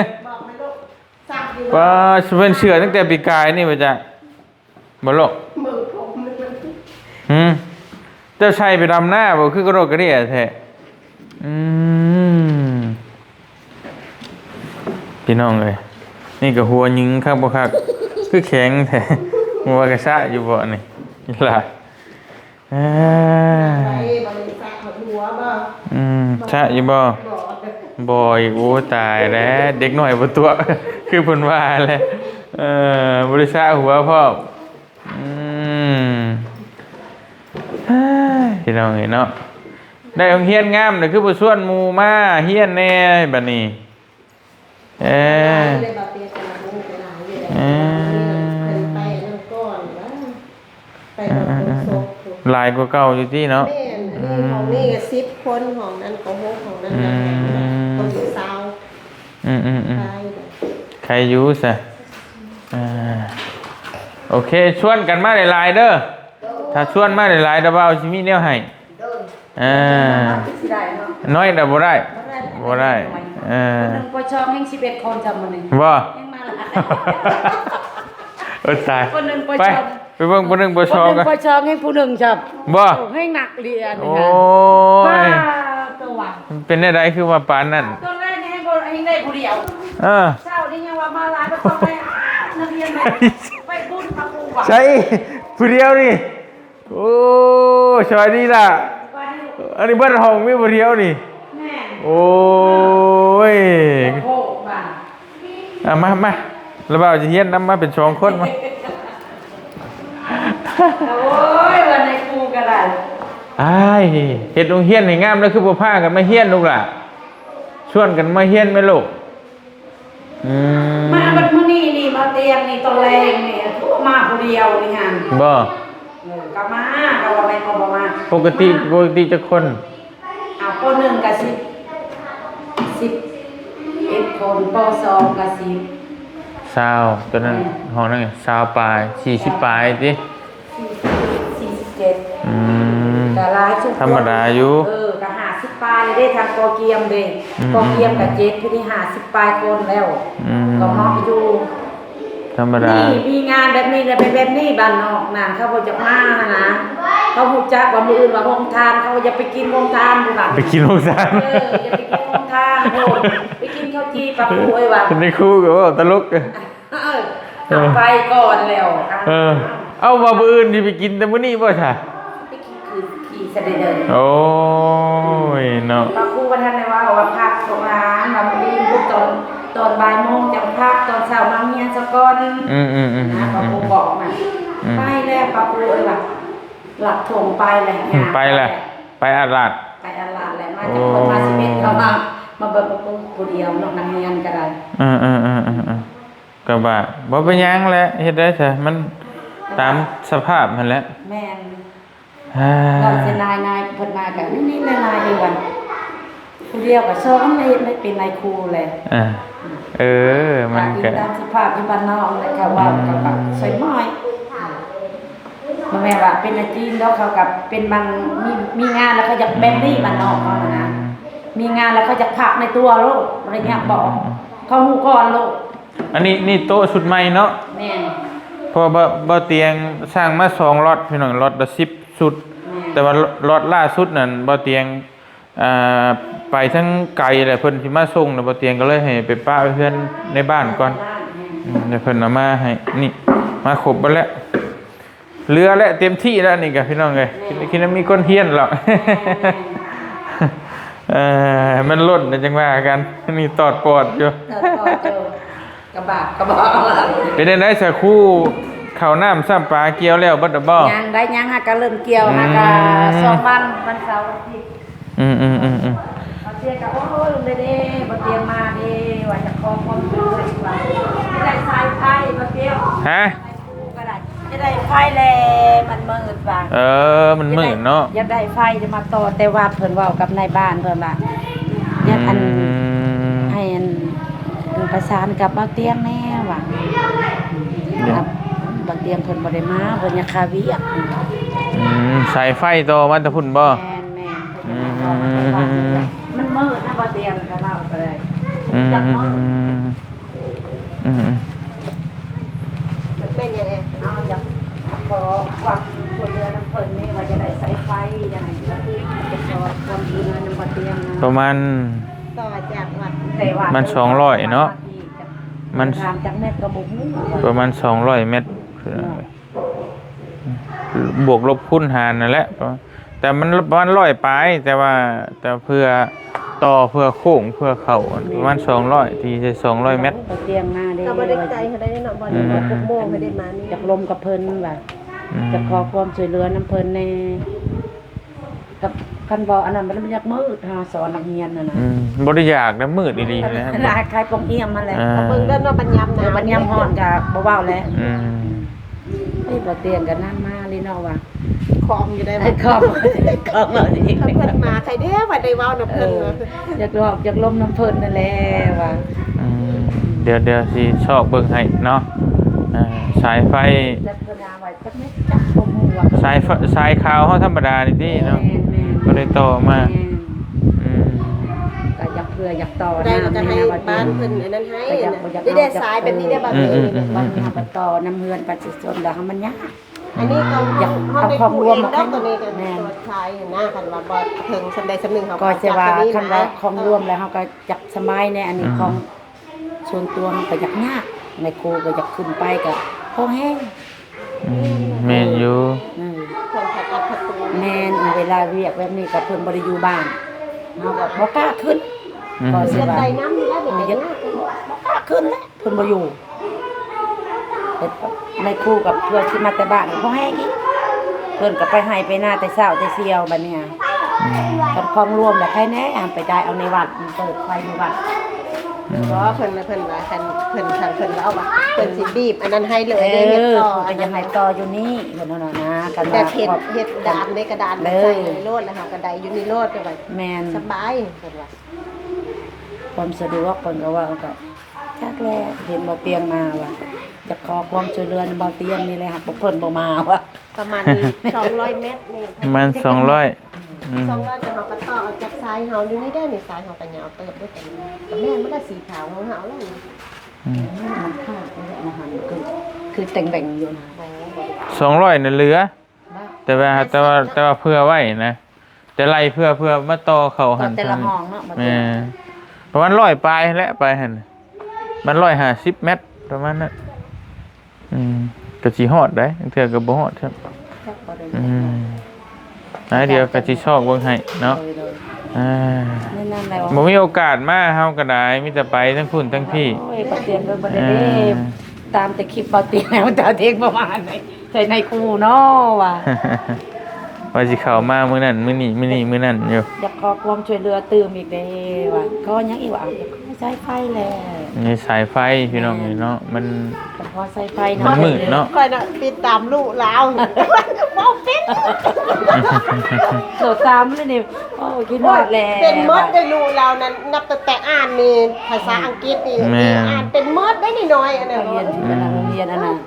ຊັກຢູ່ບໍ່? ປ້າ ເພິ່ນເສື້ອຕັ້ງແຕ່ປີກາຍນີ້ບໍ່ຈັກ ບໍ່ໂລະ? ເບິ່ງຜົມມັນ ຫື ເຈົ້າໃສ່ໄປດຳນາບໍ່? ຄືກະໂດກກະເດຍແທ້. ອືມ ພີ່ນ້ອງເອີຍ ນີ້ກໍຫົວຍິງຄັກບໍ່ຄັກ ຄືແຂງແທ້. ຫົວກະຊະຢູ່ບໍ່ນີ້ ອີ່ຫຼ້າ? ເອີ ໄປບໍ່ໄດ້ສະຫົວບໍ່? ອືມ ສະຢູ່ບໍ່? ບໍ່ ບໍ່ອີກ. ໂອ້ ຕາຍແລ້ວ ເດັກນ້ອຍບໍ່ຕົວະ ຄືເພິ່ນວ່າແຫຼະ. ເອີ ບໍ່ໄດ້ສະຫົວພ້ອມ. ອືມ ເຮີ້ຍ ພີ່ນ້ອງເອີຍເນາະ ໄດ້ໂຮງຮຽນງາມແລ້ວ ຄືບໍ່ຊວນໝູ່ມາຮຽນແດ່ບັດນີ້? ເອີ ເອີ ເພິ່ນໄປນັ້ນກ່ອນວ່າ ໄປເອົາຄົນສົບ ເອີ ເອີ ເອີ ເອີ ຫຼາຍກວ່າເກົ່າຢູ່ຕິເນາະ? ແມ່ນ ອັນນີ້ ອືມ ຫ້ອງນີ້ກໍສິບຄົນ ຫ້ອງນັ້ນກໍຫົກ ຫ້ອງນັ້ນກໍຫ້າ ອືມ ຄົນຊາວ. ອືມໆໆ ໄຄຢູ່ຊະ. ອ່າ ໂອເຄ ຊວນກັນມາຫຼາຍໆເດີ ຖ້າຊວນມາຫຼາຍໆ ດາວບ່າວຊິມີແນວໃຫ້. ອ່າ ນ້ອຍດາວບໍ່ໄດ້ ບໍ່ໄດ້ ເອີ ຄົນໜຶ່ງ ປ.ສອງ ຍັງສິບເອັດຄົນຊະມື້ນີ້ ບໍ່ ຍັງມາຫຼາຍ. ໂອ້ຍ ຕາຍ ຄົນໜຶ່ງ ປ.ສອງ ໄປເບິ່ງ ປ.ໜຶ່ງ ປ.ສອງ ຄົນໜຶ່ງ ປ.ສອງ ແຮງຜູ້ໜຶ່ງຊະ ບໍ່ ແຮງໜັກເລີຍ. ໂອ້ຍ ເປັນແນວໃດຄືວ່າປານນັ້ນ? ຕອນແລກນີ້ແຮງບໍ່ ແຮງໄດ້ຜູ້ດຽວ ເອີ ເຊົ້ານີ້ຍັງວ່າມາຫຼາຍ ຕອນແລກນັກຮຽນໄປບຸນມາປູວ່າ ໃຊ່ ຜູ້ດຽວນີ້. ໂອ້ ສະບາຍດີລະ ອັນນີ້ເບິດຫ້ອງມີຜູ້ດຽວນີ້. ແມ່ນ ໂອ້ຍ ໂອ້ ອ່ະ ມາ ມາ ລະບ່າວຊິຮຽນນຳ ມາເປັນສອງຄົນ ມາ. ໂອ້ຍ ວ່າໃນຄູກໍໄດ້ ອ້າຍ ເຮັດໂຮງຮຽນໃຫ້ງາມແລ້ວ ຄືບໍ່ພາກັນມາຮຽນລູກຫຼ້າ? ຊວນກັນມາຮຽນແມ່ລູກ. ອືມ ມາບັດມື້ນີ້ນີ້ ມາຕຽງນີ້ ຕອນແລງນີ້ ຄືມາຜູ້ດຽວນີ້ຫັ້ນ ບໍ່? ເອີ ກໍມາ ກໍວ່າແມ່ນບໍ່ ບໍ່ມາ ປົກກະຕິ ປົກກະຕິຈັກຄົນ? ອ່າ ປໍໜຶ່ງກໍສິບ ສິບເອັດຄົນ ປໍສອງກໍສິບ ຊາວ ຕອນນັ້ນ ແມ່ນ ຫ້ອງນັ້ນຊາວປາຍ ສີ່ສິບປາຍຕິ ສີ່ສິບເຈັດ ອືມ ກໍຫຼາຍສຸດ ທຳມະດາຢູ່ ເອີ ກໍຫ້າສິບປາຍເດ້ ທາງກໍກຽມເດ້ ອືມ ກໍກຽມກໍເຈັດ ຢູ່ນີ້ຫ້າສິບປາຍຄົນແລ້ວ ອືມ ກໍເໝາະຢູ່ ທຳມະດາ ນີ້ ມີງານແບບນີ້ແຫຼະ ເປັນແບບນີ້ ບ້ານນອກນັ້ນ ເຂົາບໍ່ຢາກມາຫັ້ນນະ ເຂົາຮູ້ຈັກວ່າມື້ອື່ນວ່າໂຮງທານ ເຂົາວ່າຢ່າໄປກິນໂຮງທານພຸ້ນນະ ໄປກິນໂຮງທານ ເອີ ຢ່າໄປກິນໂຮງທານພຸ້ນ ໄປກິນເຂົ້າຈີ່ປາປູເອີຍວ່າ ເປັນຄູກໍເວົ້າຕະຫຼົກ ເອີ ເອີ ເອົາໄປກ່ອນແລ້ວ ເອີ ເອົາ ວ່າມື້ອື່ນຊິໄປກິນ ແຕ່ມື້ນີ້ບໍ່ຊະ? ໄປກິນຄື ຂີ່ສະເດັດເດີ ໂອ້ຍເນາະ ປາປູບໍ່ທັນໄດ້ເວົ້າວ່າພັກ ພວກຫຼານວ່າມື້ອື່ນພຸ້ນ ຕອນ ຕອນບ່າຍໂມງຈັ່ງພັກ ຕອນເຊົ້າມາຮຽນຊະກ່ອນ ອືມໆໆໆ ນະ ປາປູບອກນະ ອືມ ໄປແລ້ວ ປາປູເອີຍວ່າ ຫຼັກຖົງໄປແລ້ວ ອືມ ໄປແລ້ວ ໄປອາດລາດ ໄປອາດລາດແລ້ວ ມາຈັກຄົນ ໂອ້ ມາສິບເອັດ ເຂົາມາ ມາເບິ່ງປາປູຜູ້ດຽວ ນອກນັກຮຽນກໍໄດ້ ເອີໆໆໆ ກໍວ່າບໍ່ເປັນຫຍັງແຫຼະ ເຮັດໄດ້ຊະ ມັນຕາມສະພາບຫັ້ນແຫຼະ ແມ່ນ ອ່າ ເວົ້າເສຍນາຍ ນາຍເພິ່ນມາກະນິດໆຫຼາຍໆຢູ່ວ່າ ຜູ້ດຽວກະສອນ ໄດ້ເຮັດ ໄດ້ເປັນນາຍຄູແຫຼະ. ອ່າ ເອີ ມັນກະຕາມສະພາບຢູ່ບ້ານນອກແຫຼະ ເຂົາເວົ້າ ເຂົາກະໃສ່ໝ້ອຍ ບໍ່ແມ່ນວ່າເປັນອາຈີນດອກ ເຂົາກະເປັນບາງ ມີ ມີງານແລ້ວເຂົາຢາກແບບນີ້ ບ້ານນອກເຮົາຫັ້ນນະ ມີງານແລ້ວເຂົາຢາກພັກໃນຕົວໂລດ ບໍ່ໄດ້ຍາກບອກ ເຂົາຮູ້ກ່ອນໂລດ. ອັນນີ້ ນີ້ໂຕະຊຸດໃໝ່ເນາະ? ແມ່ນ. ເພາະວ່າບ່າວຕຽງສັ່ງມາສອງລັອດ ພີ່ນ້ອງ ລັອດລະສິບຊຸດ. ແມ່ນ. ແຕ່ວ່າລັອດລ່າສຸດນັ້ນ ບ່າວຕຽງ ອ່າ ໄປທັງໄກແຫຼະ ເພິ່ນຊິມາສົ່ງ ແລ້ວບ່າວຕຽງກໍເລີຍໃຫ້ໄປປະໄວ້ເຮືອນໃນບ້ານກ່ອນ. ແມ່ນ. ອືມ ແລ້ວເພິ່ນເອົາມາໃຫ້ ນີ້ ມາຄົບເບິດແລ້ວ. ເຫຼືອແຫຼະ ເຕັມທີ່ແລ້ວນີ້ກະ ພີ່ນ້ອງເອີຍ. ແມ່ນ. ຄິດ ຄິດວ່າມີຄົນຮຽນແລ້ວ. ແມ່ນ. ເອີ ມັນລົ້ນແລ້ວຈັ່ງວ່າກັນ ມີຕອດປອດຢູ່ ຕອດປອດຢູ່ ກະບາກກະບອກ. ເປັນຈັ່ງໃດສາຄູ ເຂົ້ານ້ຳຊ້ຳປາກ່ຽວແລ້ວເບິດແລ້ວບໍ່? ຍັງໄດ໋ ຍັງ ຫາກະເລີ່ມກ່ຽວ ອືມ ຫາກະສອງວັນ ວັນເສົາ ວັນອາທິດ. ອືມໆໆໆ ບ່າວຕຽງກະ ໂອ້ຍ ເດ້ ບ່າວຕຽງມາເດ້ ວ່າຈະຂໍຄວາມຊ່ວຍເຫຼືອວ່າ ຈະໄດ້ສາຍໄຟ ບ່າວຕຽງ ຮະ? ຈະໄດ້ໄຟແລ້ວ ມັນມືດວ່າ. ເອີ ມັນມືດເນາະ ຢາກໄດ້ໄຟຈະມາຕໍ່ ແຕ່ວ່າເພິ່ນເວົ້າກັບນາຍບ້ານເພິ່ນວ່າ ຢາກ ອືມ ອັນ ໃຫ້ອັນ ປະສານກັບບ່າວຕຽງແດ່ວ່າ ບ່າວຕຽງເພິ່ນບໍ່ໄດ້ມາ ເພິ່ນຍາກຄາວຽກ. ອືມ ສາຍໄຟຕໍ່ມາແຕ່ພຸ້ນບໍ່? ແມ່ນໆ ອືມ ມັນມືດນະ ບ່າວຕຽງກະເວົ້າໄປເລີຍ. ອືມ ອືມ ອືມ ອືມ ມັນເປັນຫຍັງແອ? ເຮົາຢາກຂໍຄວາມຊ່ວຍເຫຼືອນຳເພິ່ນນີ້ ວ່າຈະໄດ້ສາຍໄຟຈັ່ງໃດ ຈະຂໍຄວາມຊ່ວຍເຫຼືອນຳບ່າວຕຽງນະ. ປະມານ ຕໍ່ຈາກວັດ ປະມານສອງຮ້ອຍເນາະ ມັນ ປະມານສອງຮ້ອຍແມັດ ບວກລົບຄູນຫານນັ້ນແຫຼະ. ແຕ່ມັນປະມານຮ້ອຍປາຍ ແຕ່ວ່າ ແຕ່ເພື່ອຕໍ່ ເພື່ອໂຄ້ງ ເພື່ອເຂົ້າ ປະມານສອງຮ້ອຍ ຕີໃສ່ສອງຮ້ອຍແມັດ. ກະບໍ່ໄດ້ໄກເທົ່າໃດເນາະ ບໍ່ໄດ້ ອືມ ຫົກໂມງໃຫ້ໄດ້ມານີ້. ຢາກລົມກັບເພິ່ນວ່າ ອືມ ຢາກຂໍຄວາມຊ່ວຍເຫຼືອນຳເພິ່ນແດ່ ກັບ ຄັນບໍ່ອັນນັ້ນມັນຢາກມືດ ເຮົາສອນນັກຮຽນຫັ້ນນະ. ອືມ ບໍ່ໄດ້ຢາກນະ ມືດອີ່ຫຼີຫັ້ນແຫຼະ ຄ້າຍປ່ອງຫ້ຽມຫັ້ນແຫຼະ. ເອີ ເບິ່ງເດີເນາະ ບັດຍາມໜາວ ບັດຍາມຮ້ອນກະບໍ່ເວົ້າແຫຼະ. ອືມ ເອີຍ ບ່າວຕຽງກະນຳມາເລີຍເນາະວ່າ ຄອມຢູ່ໄດ້ ຄອມ ຄອມເອົາດີ ຄັນເພິ່ນມາໃຄແດ່ວ່າໄດ້ເວົ້ານຳເພິ່ນ. ເອີ ຢາກຫຼອກຢາກລົມນຳເພິ່ນຫັ້ນແຫຼະວ່າ. ອືມ ດຽວ ດຽວຊິຊອກເບິ່ງໃຫ້ເນາະ ເອີ ສາຍໄຟ ສາຍ ສາຍຂາວເຮົາທຳມະດານີ້ຕິເນາະ. ແມ່ນໆ ບໍ່ໄດ້ຕໍ່ມາ. ແມ່ນ ອືມ ກະຢາກເພື່ອຢາກຕໍ່ນຳ ໃຫ້ບ້ານເພິ່ນອັນນັ້ນໃຫ້ ໄດ້ສາຍແບບນີ້ໄດ້ ບາດນີ້ ອືມໆໆໆ ບາດນີ້ເຮົາກະຕໍ່ນຳເຮືອນປະຊາຊົນແລ້ວ ເຮົາມັນຍາກ. ອັນນີ້ກໍຢາກເອົາຂອງລວມມາຂາຍ. ແມ່ນ ຂາຍນະ ຄັນວ່າບໍ່ເຖິງສ່ຳໃດສ່ຳໜຶ່ງ ເຮົາກໍຈະວ່າ ຄັນວ່າຂອງລວມແລ້ວ ເຮົາກໍຢາກສະບາຍແດ່. ອັນນີ້ ອືມ ຂອງ ສ່ວນຕົວເຮົາກໍຢາກຍາກ ແມ່ຄູກໍຢາກຂຶ້ນໄປກໍພໍແຮງ. ອືມ ແມ່ນຢູ່. ອືມ ແມ່ນ ເວລາວຽກແບບນີ້ກໍເພິ່ນບໍ່ໄດ້ຢູ່ບ້ານ ເຮົາກໍບໍ່ກ້າຂຶ້ນ. ອືມ ກໍຊິວ່າ ຢາກໄດ້ນຳ ບໍ່ກ້າຂຶ້ນແຫຼະ ເພິ່ນບໍ່ຢູ່. ແມ່ຄູກັບເພື່ອນທີ່ມາແຕ່ບ້ານກໍບໍ່ແຮງອີກ ເພິ່ນກໍໄປໄຮ່ໄປນາແຕ່ເຊົ້າແຕ່ສ່ຽວ. ບັດນີ້ ອືມ ກັບຂອງລວມແລ້ວໃຜແດ່ ໄປໄດ້ເອົາໃນວັດ ມັນເປີດໄຟໃນວັດ. ອືມ ບໍ່ ເພິ່ນ ເພິ່ນວ່າ ຄັນເພິ່ນ ຄັນເພິ່ນເວົ້າວ່າ ເພິ່ນຊິບີບອັນນັ້ນໃຫ້ເລີຍເດ້. ເອີ ເຮັດຕໍ່ ເພິ່ນກໍຢາກໃຫ້ຕໍ່ຢູ່ນີ້ ເພິ່ນວ່ານະ ຄັນວ່າແບບເຮັດ ເຮັດດານໃນກະດານ ໃສ່ໃນໂລດ ແລ້ວເຮົາກໍໄດ້ຢູ່ນີ້ໂລດ. ແຕ່ວ່າ ແມ່ນ ສະບາຍ ເພິ່ນວ່າ. ຄວາມສະດວກ ເພິ່ນກໍວ່າ ກໍ ຈັກແຫຼະ ເຫັນບ່າວຕຽງມາວ່າ ຢາກຂໍຄວາມຊ່ວຍເຫຼືອນຳບ່າວຕຽງນີ້ແຫຼະ ຫາກພວກເພິ່ນບໍ່ມາວ່າ. ປະມານສອງຮ້ອຍແມັດນີ້ ປະມານສອງຮ້ອຍ. ອືມ ສອງຮ້ອຍ ແຕ່ເຮົາກໍຕໍ່ອອກຈາກສາຍເຮົາຢູ່ນີ້ເດ້ນີ້ ສາຍເຮົາກໍຍາວເຕີບເດ້. ກໍແມ່ນ ມັນກໍສີຂາວຂອງເຮົາແລ້ວ. ອືມ ມັນຂາດນີ້ແຫຼະ ມັນຄື ຄືແຕ່ງແບ່ງຢູ່ນະ. ສອງຮ້ອຍນັ້ນເຫຼືອ ແຕ່ວ່າ ແຕ່ວ່າ ແຕ່ວ່າເພື່ອໄວ້ນະ ແຕ່ໄລ່ເພື່ອ ເພື່ອມາຕໍ່ເຂົ້າຫັ້ນ ແຕ່ລະຫ້ອງເນາະ. ແມ່ນ ປະມານຮ້ອຍປາຍຫັ້ນແຫຼະ ໄປຫັ້ນ ມັນຮ້ອຍຫ້າສິບແມັດປະມານນັ້ນ. ອືມ ກໍຊິຮອດໄດ໋ ເທື່ອກໍບໍ່ຮອດຊ້ຳ. ອືມ ດຽວກໍຊິຊອກເບິ່ງໃຫ້ເນາະ. ໂດຍໆ ອ່າ ບໍ່ມີໂອກາດມາ ເຮົາກໍໄດ້ມີແຕ່ໄປທັງພຸ້ນທັງພີ້. ໂອ້ຍ ປະເທດເພິ່ນບໍ່ໄດ້ເດ້ ອ່າ ຕາມແຕ່ຄລິບບ່າວຕຽງ ບ່າວຕຽງບໍ່ມາໃນ ໃສ່ໃນຄູ່ເນາະວ່າ ວ່າຊິເຂົ້າມາມື້ນັ້ນມື້ນີ້ ມື້ນີ້ມື້ນັ້ນຢູ່. ຢາກຂໍຄວາມຊ່ວຍເຫຼືອຕື່ມອີກເດ້ວ່າ ຂໍຫຍັງອີກວ່າ ຢາກຂໍສາຍໄຟແຫຼະ. ນີ້ສາຍໄຟພີ່ນ້ອງ ແມ່ນ ນີ້ເນາະ ມັນ ພໍໃສ່ໄຟ ມັນມືດເນາະ. ຂ້ອຍນະຕິດຕາມລູກລາວ ເວົ້າເປັນ ໂຕຕາມເລີຍນີ້. ໂອ້ ຄິດຮອດແລ້ວ ເປັນໝົດເດ້ລູກລາວນັ້ນ. ນັບຕັ້ງແຕ່ອ່ານນີ້ ພາສາອັງກິດນີ້ ແມ່ນ ອ່ານເປັນໝົດເດ້ນ້ອຍໆ ອັນນັ້ນ ໂຮງຮຽນ ໂຮງຮຽນອັນນັ້ນ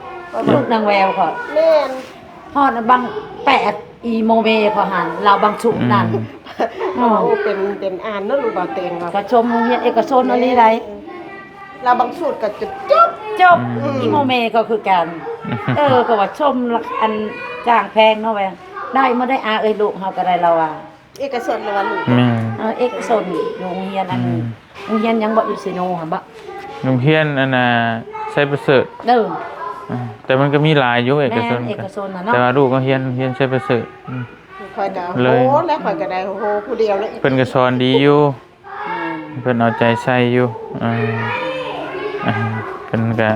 ລູກນາງແວວເຂົາ ແມ່ນ ຮອດບາງແປດ ອີໂມເມເຂົາຫັ້ນ ລາວບາງຊຸກນັ້ນ. ອືມ ໂອ້ ເປັນ ເປັນອ່ານເນາະ ລູກບ່າວເຕັງເນາະ ກໍຊົມໂຮງຮຽນເອກະຊົນອີ່ຫຼີໃດ. ລາວບາງສູດກໍຈົບ ຈົບ ຈົບ. ອືມ ອີໂມເມກໍຄືກັນ. ເອີ ກໍວ່າຊົມ ອັນ ຈ້າງແພງເນາະ ແວ່ ໄດ້ມາໄດ້ອາເອີຍ ລູກເຮົາກໍໄດ້ ລາວວ່າ. ເອກະຊົນ ລາວວ່າລູກ ແມ່ນ ເອີ ເອກະຊົນ ຢູ່ໂຮງຮຽນອັນ ອືມ ໂຮງຮຽນຫຍັງບໍ່ ຢູ່ເຊໂນຫັ້ນບໍ່? ໂຮງຮຽນອັນນ່າ ໄຊປະເສີດ. ເອີ ອືມ ແຕ່ມັນກໍມີຫຼາຍຢູ່ເອກະຊົນ ແມ່ນ ເອກະຊົນນະເນາະ ແຕ່ວ່າລູກກໍຮຽນ ຮຽນໄຊປະເສີດ. ອືມ ຂ້ອຍກໍ ເລີຍ ໂອ້ ແລ້ວຂ້ອຍກໍໄດ້ ໂອ້ ຜູ້ດຽວເລີຍ. ເພິ່ນກໍສອນດີຢູ່. ແມ່ນ ເພິ່ນເອົາໃຈໃສ່ຢູ່. ເອີ ເອີ ເພິ່ນກະ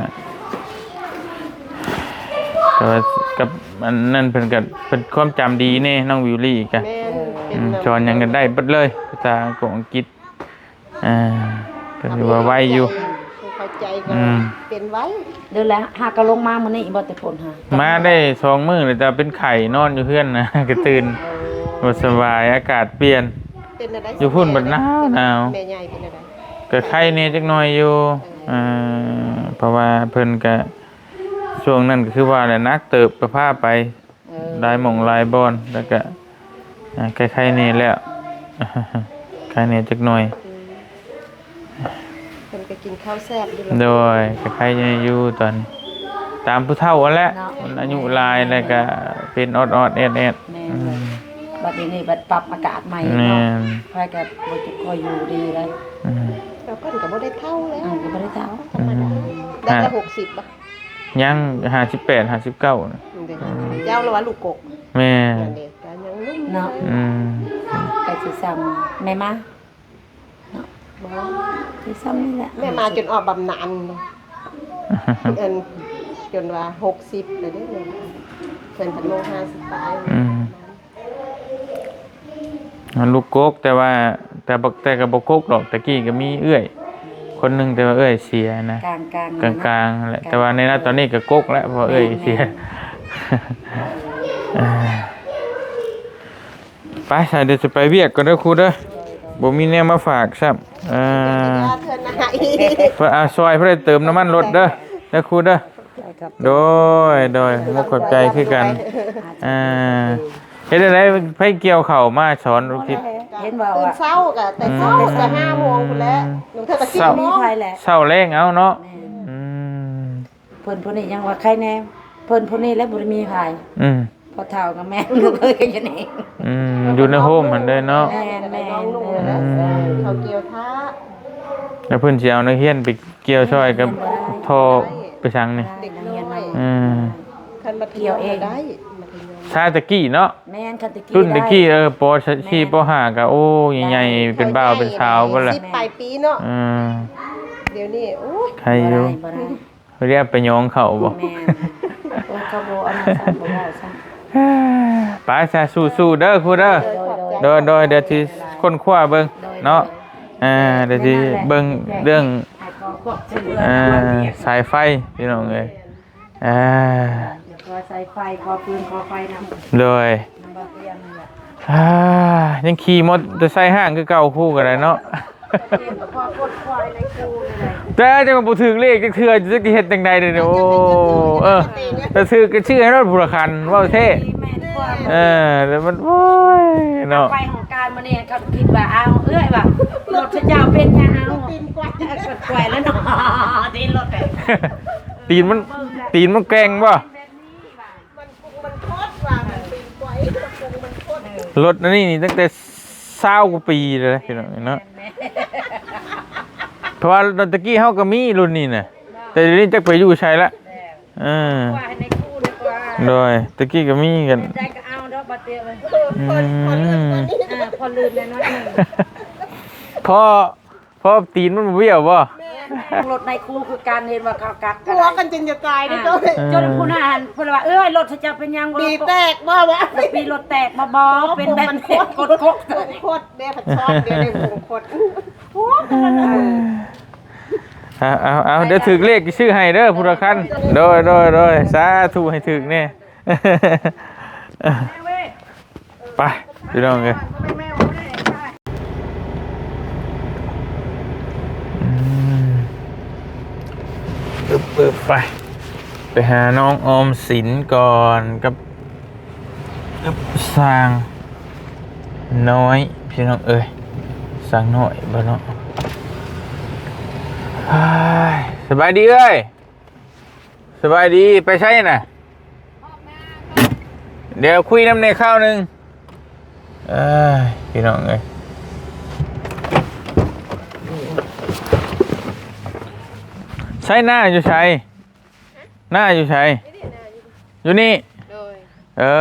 ແຕ່ວ່າກັບອັນນັ້ນເພິ່ນກະ ເພິ່ນຄວາມຈຳດີແດ່ ນ້ອງວິວລີກະ. ແມ່ນ ເອີ ເປັນ ອືມ ນຳ ສອນຫຍັງກະໄດ້ເບິດເລີຍ ພາສາອັງກົງອັງກິດ. ເອີ ເພິ່ນວ່າໄວຢູ່ ເຂົ້າໃຈກໍ ອືມ ເປັນໄວ. ເດີແລ້ວ ຫາກໍລົງມາມື້ນີ້ບໍ່ ແຕ່ຝົນຫາ ມາໄດ້ສອງມື້ແລ້ວ ແຕ່ເປັນໄຂ້ນອນຢູ່ເຮືອນນະ ກະຕື່ນ ເອີ ບໍ່ສະບາຍ ອາກາດປ່ຽນ. ເປັນແນວໃດ ຢູ່ພຸ້ນບັດໜາວ ແມ່ໃຫຍ່ເປັນແນວໃດ? ກະໄຄແດ່ຈັກໜ້ອຍຢູ່. ເອີ ເອີ ເພາະວ່າເພິ່ນກະ ຊ່ວງນັ້ນກະຄືວ່າແຫຼະ ໜັກເຕີບ ກະພາໄປ ເອີ ຫຼາຍໝ່ອງຫຼາຍບ່ອນ ແລ້ວກະ ອາ ໄຄໆແດ່ແລ້ວ ໄຄແດ່ຈັກໜ້ອຍ. ອືມ ເພິ່ນກໍກິນເຂົ້າແຊບຢູ່ແລ້ວ. ໂດຍ ກໍໄຄແດ່ຢູ່ຕອນ ຕາມຜູ້ເຖົ້າຫັ້ນແຫຼະ ເນາະ ມັນອາຍຸຫຼາຍແລ້ວກໍເປັນອອດໆແອດໆ. ແມ່ນ ອືມ ບັດນີ້ບັດປັບອາກາດໃໝ່ ແມ່ນ ເນາະ ໃຜກໍບໍ່ຈັກຄ່ອຍຢູ່ດີເລີຍ. ອືມ ແຕ່ເພິ່ນກໍບໍ່ໄດ້ເຖົ້າແລ້ວ ເອີ ກໍບໍ່ໄດ້ເຖົ້າ ທຳມະດາ. ອືມ ໄດ້ແຕ່ ຫະ ຫົກສິບບໍ່? ຍັງ ຫ້າສິບແປດ ຫ້າສິບເກົ້ານະ. ອືມ ເຈົ້າລະວ່າລູກກົກ. ແມ່ນ ນັ້ນເດ້ ກໍຍັງໜຸ່ມເນາະ. ອືມ ກໍຊິສ່ຳແມ່ມາ ເນາະ ບໍ່ ຄືສ່ຳນີ້ແຫຼະ ແມ່ມາຈົນອອກບຳນານເນາະ. ອັນ ຈົນວ່າຫົກສິບແລ້ວເດ້ ແມ່ມາ ເພິ່ນພັນໂມງຫ້າສິບປາຍ. ອືມ ລູກກົກ ແຕ່ວ່າ ແຕ່ບໍ່ ແຕ່ກໍບໍ່ກົກດອກ ແຕ່ກີ້ກໍມີເອື້ອຍຄົນໜຶ່ງ ແຕ່ວ່າເອື້ອຍເສຍນະ. ກາງໆ ກາງໆແຫຼະ ແຕ່ວ່າໃນນະຕອນນີ້ກໍກົກແລ້ວ ເພາະເອື້ອຍເສຍ. ແມ່ນ ເອີ ໄປ ສາຍ ດຽວຊິໄປວຽກກ່ອນເດີຄູເດີ ບໍ່ມີແນວມາຝາກຊ້ຳ. ເອີ ເພິ່ນ ອາ ຊ່ອຍເພິ່ນເຕີມນ້ຳມັນລົດເດີ ເດີຄູເດີ. ໂດຍ ໂດຍ ມຸກຂອບໃຈຄືກັນ. ເອີ ເຮັດຈັ່ງໃດ ໃຜກ່ຽວເຂົ້າມາສອນລູກທິດ? ເຫັນວ່າ ຕື່ນເຊົ້າກໍແຕ່ເຊົ້າ ອືມ ແຕ່ຫ້າໂມງພຸ້ນແຫຼະ ອືມ ເຊົ້າແລງເອົາເນາະ. ແມ່ນ ອືມ ເພິ່ນຜູ້ນີ້ຍັງວ່າໄຄແດ່ ເພິ່ນຜູ້ນີ້ແຫຼະບໍ່ໄດ້ມີໃຜ. ອືມ ພໍ່ເຖົ້າກັບແມ່ລູກເອີຍກັນຢູ່ນີ້. ອືມ ຢູ່ໃນໂຮມຫັ້ນເດ້ເນາະ. ແມ່ນໆ ອືມ ເຂົາກ່ຽວຖ້າ ແລ້ວເພິ່ນຊິເອົານັກຮຽນໄປກ່ຽວຊ່ອຍກັບທໍ່ໄປສັງນີ້? ເດັກນ້ອຍ ອືມ ຄັນມັດທະຍົມກໍໄດ້ ມັດທະຍົມ ຊາຕະກີ້ເນາະ. ແມ່ນ ຄັນຕະກີ້ ລຸ້ນຕະກີ້ ໄດ້ ເອີ ປໍສີ່ ປໍຫ້າກໍ ໂອ້ ໃຫຍ່ໆ ເປັນບ່າວເປັນສາວພຸ້ນແຫຼະ ສິບປາຍປີເນາະ. ອືມ ດຽວນີ້ ໂອ້ຍ ໄຄຢູ່ ບໍ່ໄດ້ ບໍ່ໄດ້ ເຂົາເອີ້ນໄປຍ້ອງເຂົາບໍ່? ແມ່ນ ໂອ້ຍ ເຂົາບໍ່ເອົາມາຊ້ຳ ບໍ່ເວົ້າຊ້ຳ. ໄປຊະ ສູ້ໆເດີຄູເດີ. ໂດຍໆ ໂດຍໆ ດຽວຊິຄົ້ນຄວ້າເບິ່ງເນາະ. ເອີ ດຽວຊິເບິ່ງເລື່ອງ ເອີ ສາຍໄຟພີ່ນ້ອງເອີຍ. ເອີ ຂໍສາຍໄຟ ຂໍຟືນ ຂໍໄຟນຳ. ໂດຍ ນຳບ່າວຕຽງນັ້ນແຫຼະ. ອ່າ ຍັງຂີ່ມໍເຕີໄຊຫ້າງຄືເກົ່າ ຄູກໍໄດ້ເນາະ. ແຕ່ຈັ່ງບໍ່ຖືກເລກຈັກເທື່ອ ຈັກຊິເຮັດຈັ່ງໃດເດ. ໂອ້ ເອີ ຖ້າຖືກກໍຊື້ໃຫ້ລົດຜູ້ລະຄັນ ເວົ້າແທ້. ແມ່ນ ເອີ ແຕ່ມັນ ໂອ້ຍ ເນາະ ໄປຫ້ອງການມື້ນີ້ ເຂົາຄິດວ່າ ອ້າວ ເອື້ອຍວ່າ ລົດເຈົ້າເປັນຫຍັງ? ເອົາ ຕີນໄກວ ໄກວແລ້ວເນາະ ຕີນລົດ ຕີນມັນ ຕີນມັນແກ່ງບໍ່? ມັນກຸງມັນຄົດວ່າ ມັນປີນໄກວ ມັນກຸງມັນຄົດ. ລົດອັນນີ້ນີ້ຕັ້ງແຕ່ຊາວກວ່າປີແລ້ວພີ່ນ້ອງເນາະ. ແມ່ນໆ ເພາະວ່າແຕ່ກີ້ເຮົາກໍມີລຸ້ນນີ້ນະ ແຕ່ດຽວນີ້ຈັກໄປຢູ່ໃສລະ. ເອີ ວ່າໃຫ້ໃນຄູ່ດີກວ່າ. ໂດຍ ແຕ່ກີ້ກໍມີກັນ ໃດກໍເອົາດອກບາດດຽວ. ອືມ ເອີ ພໍລື່ນແດ່ໜ້ອຍໜຶ່ງ ພໍ ພໍຕີນມັນບໍ່ບ້ຽວບໍ່? ແມ່ນ ລົດໃນຄູ່ຄືກັນ ເຫັນວ່າເຂົາກັກກັນ ຕົວະກັນຈົນຈະຕາຍເດ້. ອ່າ ໂຕະ ເອີ ຈົນຜູ້ນັ້ນ ເພິ່ນວ່າ ເອີຍ ລົດເຈົ້າເປັນຫຍັງ? ປີແຕກບໍ່ວະ? ປີລົດແຕກບໍ່? ບໍ່ ເປັນແບບກົກໆ ກົກໆເດ້ ພັດຊ້ອນເດ້ ກົກໆ. ໂອ້ ເອີ ເອົາ ເອົາ ເອົາ ດຽວຖືກເລກຊິຊື້ໃຫ້ເດີ ຜູ້ລະຄັນ. ໂດຍ ໂດຍ ໂດຍ ສາທຸ ໃຫ້ຖືກແດ່. ໄປ ພີ່ນ້ອງເອີຍ ອືມ ປຶບ ປຶບ ໄປ ໄປຫານ້ອງອອມສິນກ່ອນກັບ ກັບຊ່າງນ້ອຍ ພີ່ນ້ອງເອີຍ ຊ່າງນ້ອຍບໍ່ເນາະ. ເຮີ້ຍ ສະບາຍດີເອື້ອຍ. ສະບາຍດີ ໄປໃສນະ? ດຽວຄຸຍນຳແດ່ຄາວໜຶ່ງ. ເອີຍ ພີ່ນ້ອງເອີຍ ໃສ ນາຢູ່ໃສ? ນາຢູ່ໃສ? ຢູ່ນີ້? ໂດຍ. ເອີ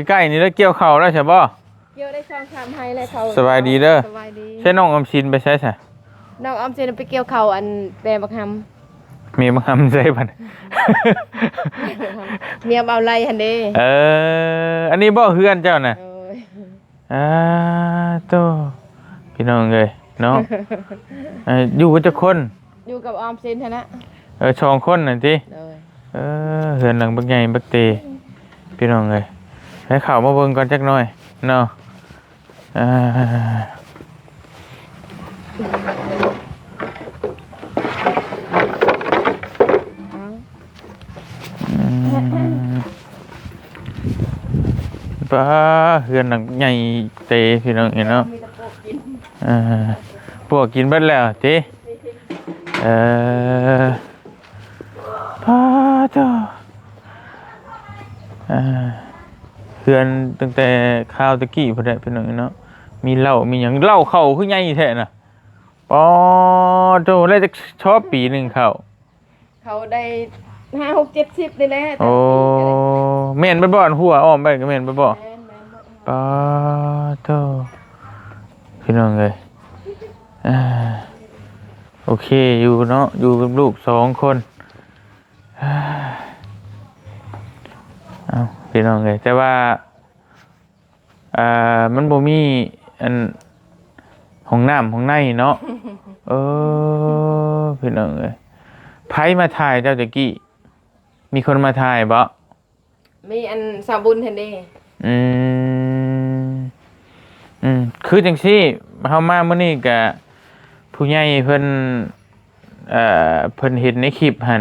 ໃກ້ໆນີ້ລະ ກ່ຽວເຂົ້າແລ້ວໃຊ່ບໍ່? ກ່ຽວໄດ້ສອງສາມໄຮ່ແລ້ວເຂົາ. ສະບາຍດີເດີ. ສະບາຍດີ. ໃຊ້ນ້ອງອອມສິນໄປໃສຊະ? ນ້ອງອອມສິນໄປກ່ຽວເຂົ້າອັນແມ່ບັກຫຳ. ແມ່ບັກຫຳໃສບັດ? ເມຍບ່າວໄລຫັ້ນເດ້. ເອີ ອັນນີ້ບໍ່ເຮືອນເຈົ້ານະ? ໂດຍ. ອ່າ ໂຕ ພີ່ນ້ອງເອີຍເນາະ. ເອີ ຢູ່ກັບຈັກຄົນ? ຢູ່ກັບອອມສິນຫັ້ນນະ. ເອີ ສອງຄົນຫັ້ນຕິ? ໂດຍ. ເອີ ເຮືອນຫຼັງບັກໃຫຍ່ບັກເຕ ພີ່ນ້ອງເອີຍ. ໃຫ້ເຂົ້າມາເບິ່ງກ່ອນຈັກໜ່ອຍເນາະ. ອ່າ ອືມ ປ້າ ເຮືອນຫຼັງໃຫຍ່ເຕ ພີ່ນ້ອງເອີຍເນາະ. ມີແຕ່ປວກກິນ ເອີ ປວກກິນເບິດແລ້ວຕິ? ເອີ ປ້າ ໂທ້ ເອີ ເຮືອນຕັ້ງແຕ່ຄາວແຕ່ກີ້ພຸ້ນແຫຼະ ພີ່ນ້ອງເອີຍເນາະ. ມີເລົ້າມີຫຍັງ ເລົ້າເຂົ້າຄືໃຫຍ່ແທ້ນະ. ປາໂທ້ ໄດ້ຈັກຊອບປີໜຶ່ງເຂົ້າ? ເຂົ້າໄດ້ຫ້າ ຫົກ ເຈັດສິບນີ້ແຫຼະ. ໂອ້ ແມ່ນເບິດບໍ່? ອັນຫົວອ້ອມໄປກໍແມ່ນເບິດບໍ່? ແມ່ນໆ ເບິດ. ປາໂທ້ ພີ່ນ້ອງເອີຍ ອ່າ ໂອເຄຢູ່ເນາະ ຢູ່ກັບລູກສອງຄົນ. ເອົ້າ ພີ່ນ້ອງເອີຍ ແຕ່ວ່າ ອ່າ ມັນບໍ່ມີອັນ ຫ້ອງນ້ຳຫ້ອງໃນເນາະ. ເອີ ພີ່ນ້ອງເອີຍ ໃຜມາຖ່າຍເຈົ້າແຕ່ກີ້? ມີຄົນມາຖ່າຍບໍ່? ມີອັນສາວບຸນຫັ້ນເດ້. ອືມ ອືມ ຄືຈັ່ງຊີ້ ເຮົາມາມື້ນີ້ກະ ຜູ້ໃຫຍ່ເພິ່ນ ເອີ ເພິ່ນເຫັນໃນຄລິບຫັ້ນ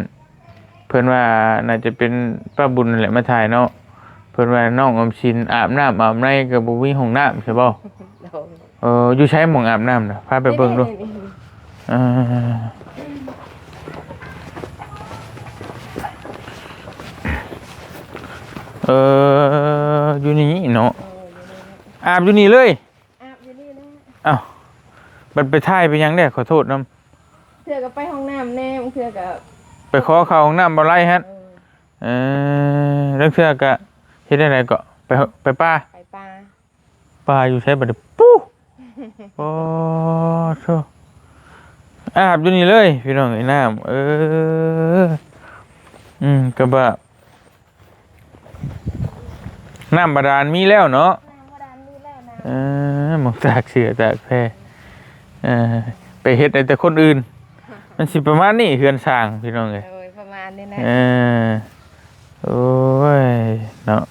ເພິ່ນວ່າໜ້າຈະເປັນປ້າບຸນຫັ້ນແຫຼະມາຖ່າຍເນາະ. ເພິ່ນວ່ານ້ອງອອມສິນອາບນ້ຳອາບໃນກໍບໍ່ມີຫ້ອງນ້ຳໃຊ່ບໍ່? ໂດຍ. ເອີ ຢູ່ໃສໝ່ອງອາບນ້ຳນະ? ພາໄປເບິ່ງດູ. ນີ້ໆໆ ເອີ ເອີ ຢູ່ນີ້ເນາະ. ເອີ ຢູ່ນີ້ ອາບຢູ່ນີ້ເລີຍ. ອາບຢູ່ນີ້ແຫຼະ. ອ້າວ ບັດໄປຖ່າຍໄປຫຍັງແດ່? ຂໍໂທດນຳ. ເທື່ອກໍໄປຫ້ອງນ້ຳແດ່ ບາງເທື່ອກໍໄປຂໍເຂົ້າຫ້ອງນ້ຳບໍ່ໄຫຼຫັ້ນ. ເອີ ເອີ ລາງເທື່ອກໍເຮັດແນວໃດເກາະ? ໄປ ໄປປ່າ? ໄປປ່າ. ປ່າຢູ່ໃສບັດນີ້? ປູ້ ໂອ້ໂທ້ ອາບຢູ່ນີ້ເລີຍ ພີ່ນ້ອງເອີຍ ນ້ຳ. ເອີ ອືມ ກໍວ່າ ນ້ຳບາດານມີແລ້ວເນາະ. ນ້ຳບາດານມີແລ້ວນະ. ເອີ ໝ່ອງຕາກເສື້ອຕາກແພ ເອີ ໄປເຮັດໃຫ້ແຕ່ຄົນອື່ນ ມັນຊິປະມານນີ້ ເຮືອນຊ່າງ ພີ່ນ້ອງເອີຍ. ໂດຍ ປະມານນີ້ແຫຼະ. ເອີ ໂອ້ຍ ເນາະ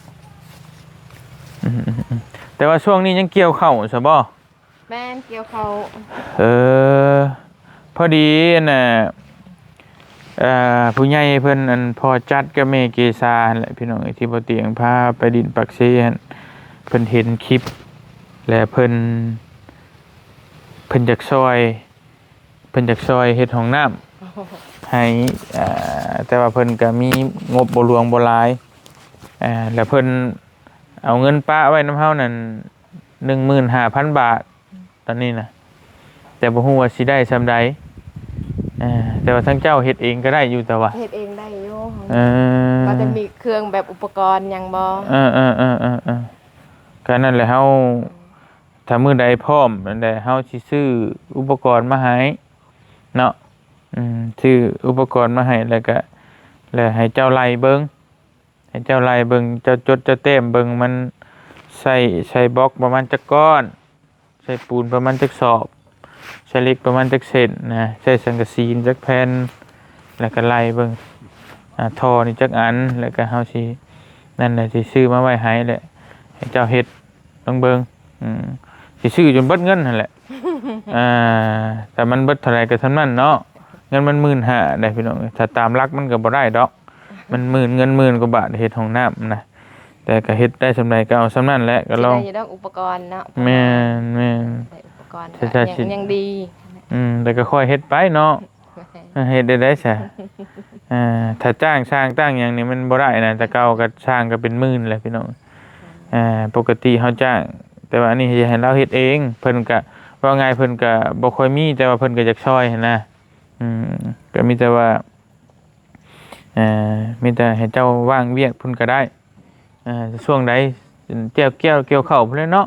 ອືມໆໆ ແຕ່ວ່າຊ່ວງນີ້ຍັງກ່ຽວເຂົ້າຊະບໍ່? ແມ່ນ ກ່ຽວເຂົ້າ. ເອີ ພໍດີອັນນ່າ ເອີ ຜູ້ໃຫຍ່ເພິ່ນ ອັນ ພໍ່ຈັດກັບແມ່ເກສາຫັ້ນແຫຼະ ພີ່ນ້ອງເອີຍ ທີ່ບໍ່ຕຽງພາໄປດິນປາກເຊຫັ້ນ ເພິ່ນເຫັນຄລິບ ແລະ ເພິ່ນ ເພິ່ນຢາກຊ່ອຍ ເພິ່ນຢາກຊ່ອຍເຮັດຫ້ອງນ້ຳໃຫ້ ເອີ ແຕ່ວ່າເພິ່ນກະມີງົບບໍ່ຫຼວງບໍ່ຫຼາຍ ເອີ ແລະ ເພິ່ນເອົາເງິນປະໄວ້ນຳເຮົານັ້ນ ໜຶ່ງໝື່ນຫ້າພັນບາດ ຕອນນີ້ນະ ແຕ່ບໍ່ຮູ້ວ່າຊິໄດ້ສ່ຳໃດ. ເອີ ແຕ່ວ່າທາງເຈົ້າເຮັດເອງກໍໄດ້ຢູ່ ແຕ່ວ່າເຮັດເອງໄດ້ຢູ່. ເອີ ວ່າແຕ່ມີເຄື່ອງແບບອຸປະກອນຫຍັງບໍ່? ເອີໆໆໆ ກໍນັ້ນແຫຼະ ເຮົາ ຖ້າມື້ໃດພ້ອມນັ້ນແຫຼະ ເຮົາຊິຊື້ອຸປະກອນມາໃຫ້ເນາະ. ອືມ ຊື້ອຸປະກອນມາໃຫ້ ແລ້ວກະ ແລ້ວໃຫ້ເຈົ້າໄລ່ເບິ່ງ ໃຫ້ເຈົ້າໄລ່ເບິ່ງ ເຈົ້າຈົດເຈົ້າແຕ້ມເບິ່ງ ມັນໃສ່ ໃສ່ບລັອກປະມານຈັກກ້ອນ ໃສ່ປູນປະມານຈັກສອບ ໃຊ້ເຫຼັກປະມານຈັກເສັ້ນນະ ໃຊ້ສັງກະສີຈັກແຜ່ນ ແລ້ວກໍໄລ່ເບິ່ງ ອ່າ ທໍ່ນີ້ຈັກອັນ ແລ້ວກໍເຮົາຊິ ນັ້ນແຫຼະ ຊິຊື້ມາໄວ້ໃຫ້ແຫຼະ ໃຫ້ເຈົ້າເຮັດ ລອງເບິ່ງ ອືມ ຊິຊື້ຈົນເບິດເງິນຫັ້ນແຫຼະ ອ່າ ແຕ່ມັນເບິດເທົ່າໃດກໍສ່ຳນັ້ນເນາະ ເງິນມັນໝື່ນຫ້າໄດ໋ພີ່ນ້ອງ ຖ້າຕາມຫຼັກມັນກໍບໍ່ໄດ້ດອກ ມັນໝື່ນ ເງິນໝື່ນກວ່າບາດເຮັດຫ້ອງນ້ຳນະ ແຕ່ກໍເຮັດໄດ້ສ່ຳໃດກໍເອົາສ່ຳນັ້ນແຫຼະ ກໍລອງ ຊິໄດ້ຢູ່ດອກອຸປະກອນເນາະ ແມ່ນໆ ໄດ້ອຸປະກອນ ແຕ່ ກໍ ກໍ ຍັງ ຍັງດີ ອືມ ແຕ່ກໍຄ່ອຍເຮັດໄປເນາະ ເຮັດໄດ້ໄດ໋ຊະ ອ່າ ຖ້າຈ້າງຊ່າງຈ້າງຫຍັງນີ້ມັນບໍ່ໄດ້ນະ ແຕ່ເກົ່າກໍຊ່າງກໍເປັນໝື່ນແຫຼະພີ່ນ້ອງ ອ່າ ປົກກະຕິເຮົາຈ້າງ ແຕ່ວ່າອັນນີ້ຈະໃຫ້ລາວເຮັດເອງ ເພິ່ນກະ ເວົ້າງ່າຍເພິ່ນກະບໍ່ຄ່ອຍມີ ແຕ່ວ່າເພິ່ນກະຢາກຊ່ອຍຫັ້ນນະ ອືມ ກະມີແຕ່ວ່າ ເອີ ມີແຕ່ໃຫ້ເຈົ້າວ່າງວຽກພຸ້ນກໍໄດ້ ເອີ ຊ່ວງໃດ ກ່ຽວ ກ່ຽວ ກ່ຽວເຂົ້າພຸ້ນແຫຼະເນາະ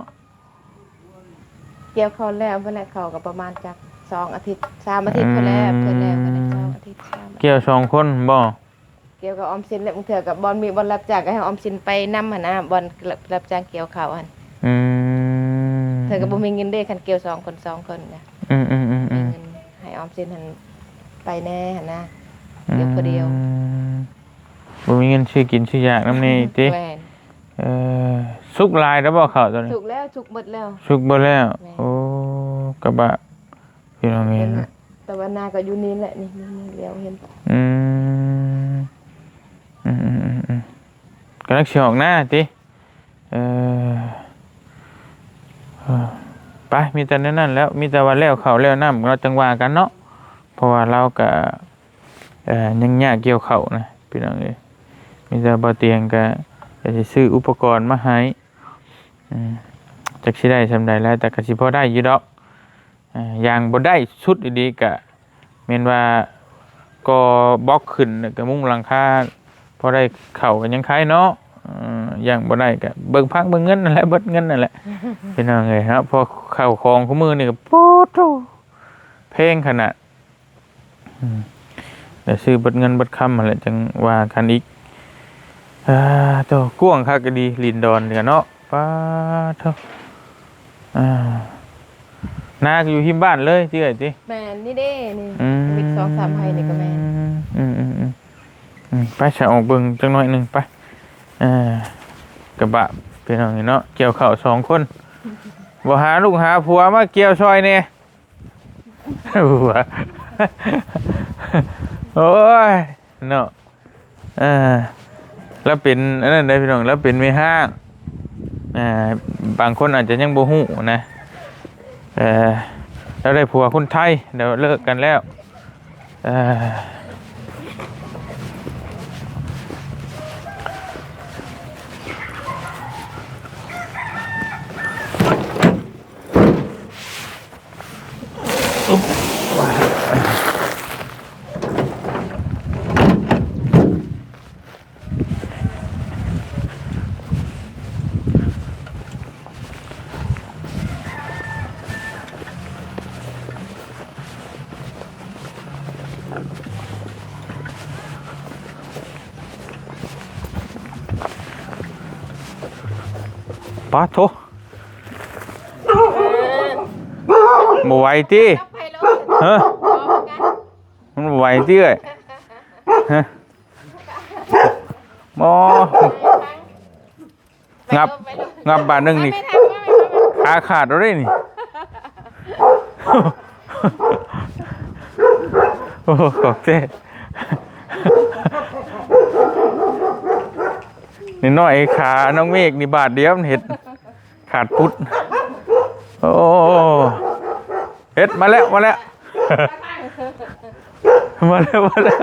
ກ່ຽວເຂົ້າແລ້ວພຸ້ນແຫຼະ ເຂົ້າກໍປະມານຈັກສອງອາທິດ ສາມອາທິດພຸ້ນແຫຼະ ອືມ ເພິ່ນແລ້ວກໍໄດ້ສອງອາທິດ ສາມອາທິດ ກ່ຽວສອງຄົນບໍ? ກ່ຽວກັບອອມສິນແຫຼະ ບາງເທື່ອກໍບ່ອນມີບ່ອນຮັບຈ້າງກໍໃຫ້ອອມສິນໄປນຳຫັ້ນນະ ບ່ອນຮັບຈ້າງກ່ຽວເຂົ້າຫັ້ນ ອືມ ເທື່ອກໍບໍ່ມີເງິນເດ້ ຄັນກ່ຽວສອງຄົນ ສອງຄົນນະ ອືມໆໆໆ ມີເງິນໃຫ້ອອມສິນຫັ້ນໄປແດ່ຫັ້ນນະ ອືມ ດຽວຜູ້ດຽວ ບໍ່ມີເງິນຊື້ກິນຊື້ຢາກນຳນີ້ຕິ ແມ່ນ ເອີ ສຸກຫຼາຍແລ້ວບໍ່ເຂົ້າໂຕນີ້? ສຸກແລ້ວ ສຸກເບິດແລ້ວ ສຸກເບິດແລ້ວ ແມ່ນ ໂອ້ ກະບະ ພີ່ນ້ອງເອີຍ ແຕ່ວ່ານາກໍຢູ່ນີ້ແຫຼະ ນີ້ໆໆ ແລ້ວເຫັນ ອືມ ອືມໆໆໆ ກຳລັງຊິອອກນາຕິ? ເອີ ເອີ ໄປ ມີແຕ່ແນວນັ້ນແຫຼ້ວ ມີແຕ່ວ່າແລ້ວເຂົ້າແລ້ວນ້ຳ ເຮົາຈັ່ງວ່າກັນເນາະ ເພາະວ່າລາວກະ ເອີ ຍັງຍາກກ່ຽວເຂົ້ານະ ພີ່ນ້ອງເອີຍ ມີແຕ່ບໍ່ຕຽງກະ ກະຊິຊື້ອຸປະກອນມາໃຫ້ ອືມ ຈັກຊິໄດ້ສ່ຳໃດແຫຼະ ແຕ່ກະຊິພໍໄດ້ຢູ່ດອກ. ເອີ ຢ່າງບໍ່ໄດ້ສຸດອີ່ຫຼີກະແມ່ນວ່າກໍ່ບລັອກຂຶ້ນ ແລ້ວກະມຸງຫຼັງຄາ ພໍໄດ້ເຂົ້າກະຍັງໄຄເນາະ ເອີ ຢ່າງບໍ່ໄດ້ກະເບິ່ງຜັກເບິ່ງເງິນນັ້ນແຫຼະ ເບິດເງິນນັ້ນແຫຼະ ພີ່ນ້ອງເອີຍເນາະ ເພາະເຂົ້າຂອງຄູ່ມື້ນີ້ກະ ໂອ້ໂທ້ ແພງຂະໜາດ ອືມ ແລ້ວຊື້ເບິດເງິນເບິດຄຳຫັ້ນແຫຼະ ຈັ່ງວ່າກັນອີກ ອາ ໂທ້ ກວ້າງຄັກອີ່ຫຼີ ດິນດອນນີ້ເນາະ ປາໂທ້ ອ່າ ນາກໍຢູ່ຮິມບ້ານເລີຍຕິເອື້ອຍຕິ? ແມ່ນ ນີ້ເດ້ ນີ້ ອືມ ວິກສອງສາມໄຮ່ນີ້ກໍແມ່ນ ອືມໆໆ ອືມ ໄປຊະ ອອກເບິ່ງຈັກໜ້ອຍໜຶ່ງໄປ ເອີ ກະບະ ພີ່ນ້ອງເນາະ ກ່ຽວເຂົ້າສອງຄົນ ບໍ່ຫາລູກຫາຜົວມາກ່ຽວຊ່ອຍແດ່ ໂອ້ຍ ເນາະ ເອີ ລາວເປັນອັນນັ້ນເດ້ພີ່ນ້ອງ ລາວເປັນແມ່ຮ້າງ ເອີ ບາງຄົນອາດຈະຍັງບໍ່ຮູ້ນະ ເອີ ລາວໄດ້ຜົວຄົນໄທ ລາວເລີກກັນແລ້ວ ເອີ. ປາໂທ ບໍ່ໄຫວຕິ? ຮະ? ມັນບໍ່ໄຫວຕິເອື້ອຍ? ຮະ? ບໍ່. ງັບ ງັບບາດໜຶ່ງນີ້ ຂາຂາດເອົາເດ້ນີ້. ໂອ້ ຂອບໃຈ. ນ້ອຍໆ ຂານ້ອງເມກນີ້ບາດດຽວມັນເຮັດຂາດປຸດ. ໂອ້ ເຮັດ ມາແລ້ວ ມາແລ້ວ ມາແລ້ວ ມາແລ້ວ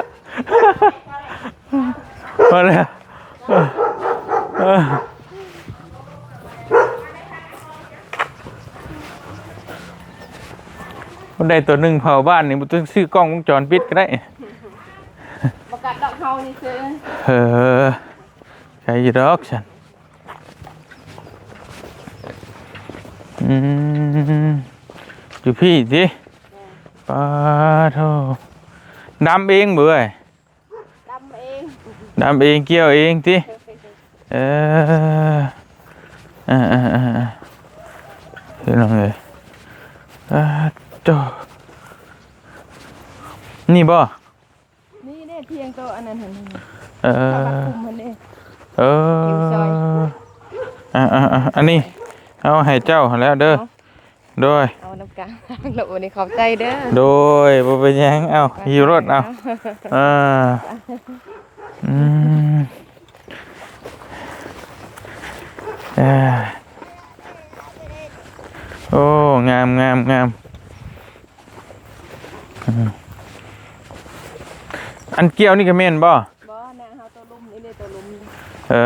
ມາແລ້ວ. ໄດ້ໂຕໜຶ່ງເຝົ້າບ້ານນີ້ ບໍ່ຕ້ອງຊື້ກ້ອງວົງຈອນປິດກໍໄດ້. ບໍ່ກັດດອກ ເຮົານີ້ຊື່. ເອີ ໃຄຢູ່ດອກຊັ້ນ. ອືມ ຢູ່ພີ້ຕິ? ປາໂທ ດຳເອງເບີຍ? ດຳເອງ ດຳເອງ ກ່ຽວເອງຕິ? ເອີ ເອີໆໆໆ ພີ່ນ້ອງເອີຍ ປາໂທ ນີ້ບໍ່? ນີ້ເດ້ ທຽງໂຕອັນນັ້ນຫັ້ນ ເອີ ເຂົາລັກກຸ່ມຫັ້ນເດ້ ເອີ ທຽງຊອຍ ອ່າໆໆ ອັນນີ້ເອົາໃຫ້ເຈົ້າຫັ້ນແຫຼະເດີ ເອົາ ໂດຍ ເອົານຳກັນ ໂລດ ວັນນີ້ຂອບໃຈເດີ ໂດຍ ບໍ່ເປັນຫຍັງ ເອົາ ໄປ ຂີ່ລົດ ເອົາ ເອີ ອືມ ເອີ ໂອ້ ງາມໆໆ ອືມ ອັນກ່ຽວນີ້ກໍແມ່ນບໍ່? ບໍ່ ນາເຮົາໂຕລຸ່ມນີ້ເດ້ ໂຕລຸ່ມນີ້ ເອີ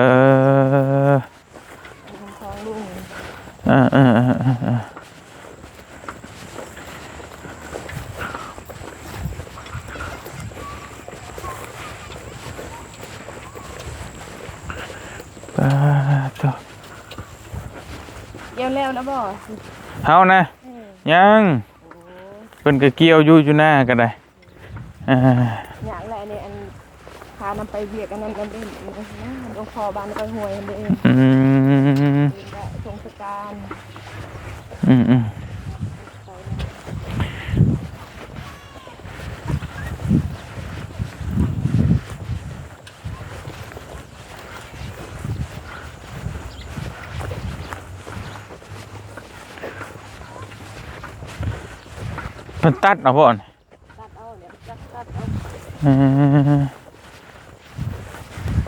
ຂອງລຸງ ເອີໆໆໆ ປາດໂທ້ ກ່ຽວແລ້ວນະບໍ່? ເຮົານະ ອືມ ຍັງ ໂອ້ ເພິ່ນກໍກ່ຽວຢູ່ ຢູ່ນາກໍໄດ້ ອ່າ ຍາກແຫຼະນີ້ ອັນ ພານຳໄປວຽກອັນນັ້ນ ອັນນີ້ນະ ຫຼວງພໍ່ບ້ານໄປຫ້ວຍຫັ້ນເດ້ ອືມ ສົ່ງສະການ ອືມໆ ເພິ່ນຕັດເອົາບໍ່ນີ້? ຕັດເອົາ ເອີ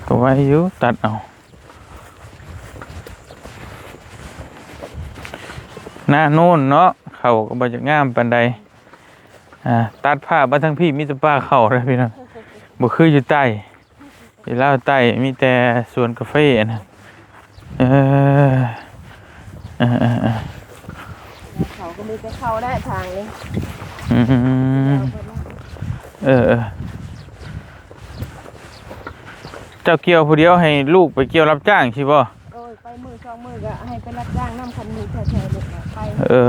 ກໍໄວຢູ່ ຕັດເອົາ ນາໂນນເນາະ ເຂົ້າກໍບໍ່ຈັກງາມປານໃດ ອ່າ ຕັດພາບມາທາງພີ້ ມີແຕ່ປ່າເຂົ້າເດີພີ່ນ້ອງ ບໍ່ຄືຢູ່ໃຕ້ ຢູ່ລາວໃຕ້ມີແຕ່ສວນກາເຟຫັ້ນນະ ເອີ ເອີໆໆ ເຂົາກໍມີແຕ່ເຂົາແຫຼະທາງນີ້ ອືມ ເອີໆ ເຈົ້າກ່ຽວຜູ້ດຽວ ໃຫ້ລູກໄປກ່ຽວຮັບຈ້າງຊີ້ບໍ່? ໂດຍ ໄປມື້ສອງມື້ກໍໃຫ້ໄປຮັບຈ້າງນຳ ຄັນມີແຖວໆນີ້ໄປ ເອີ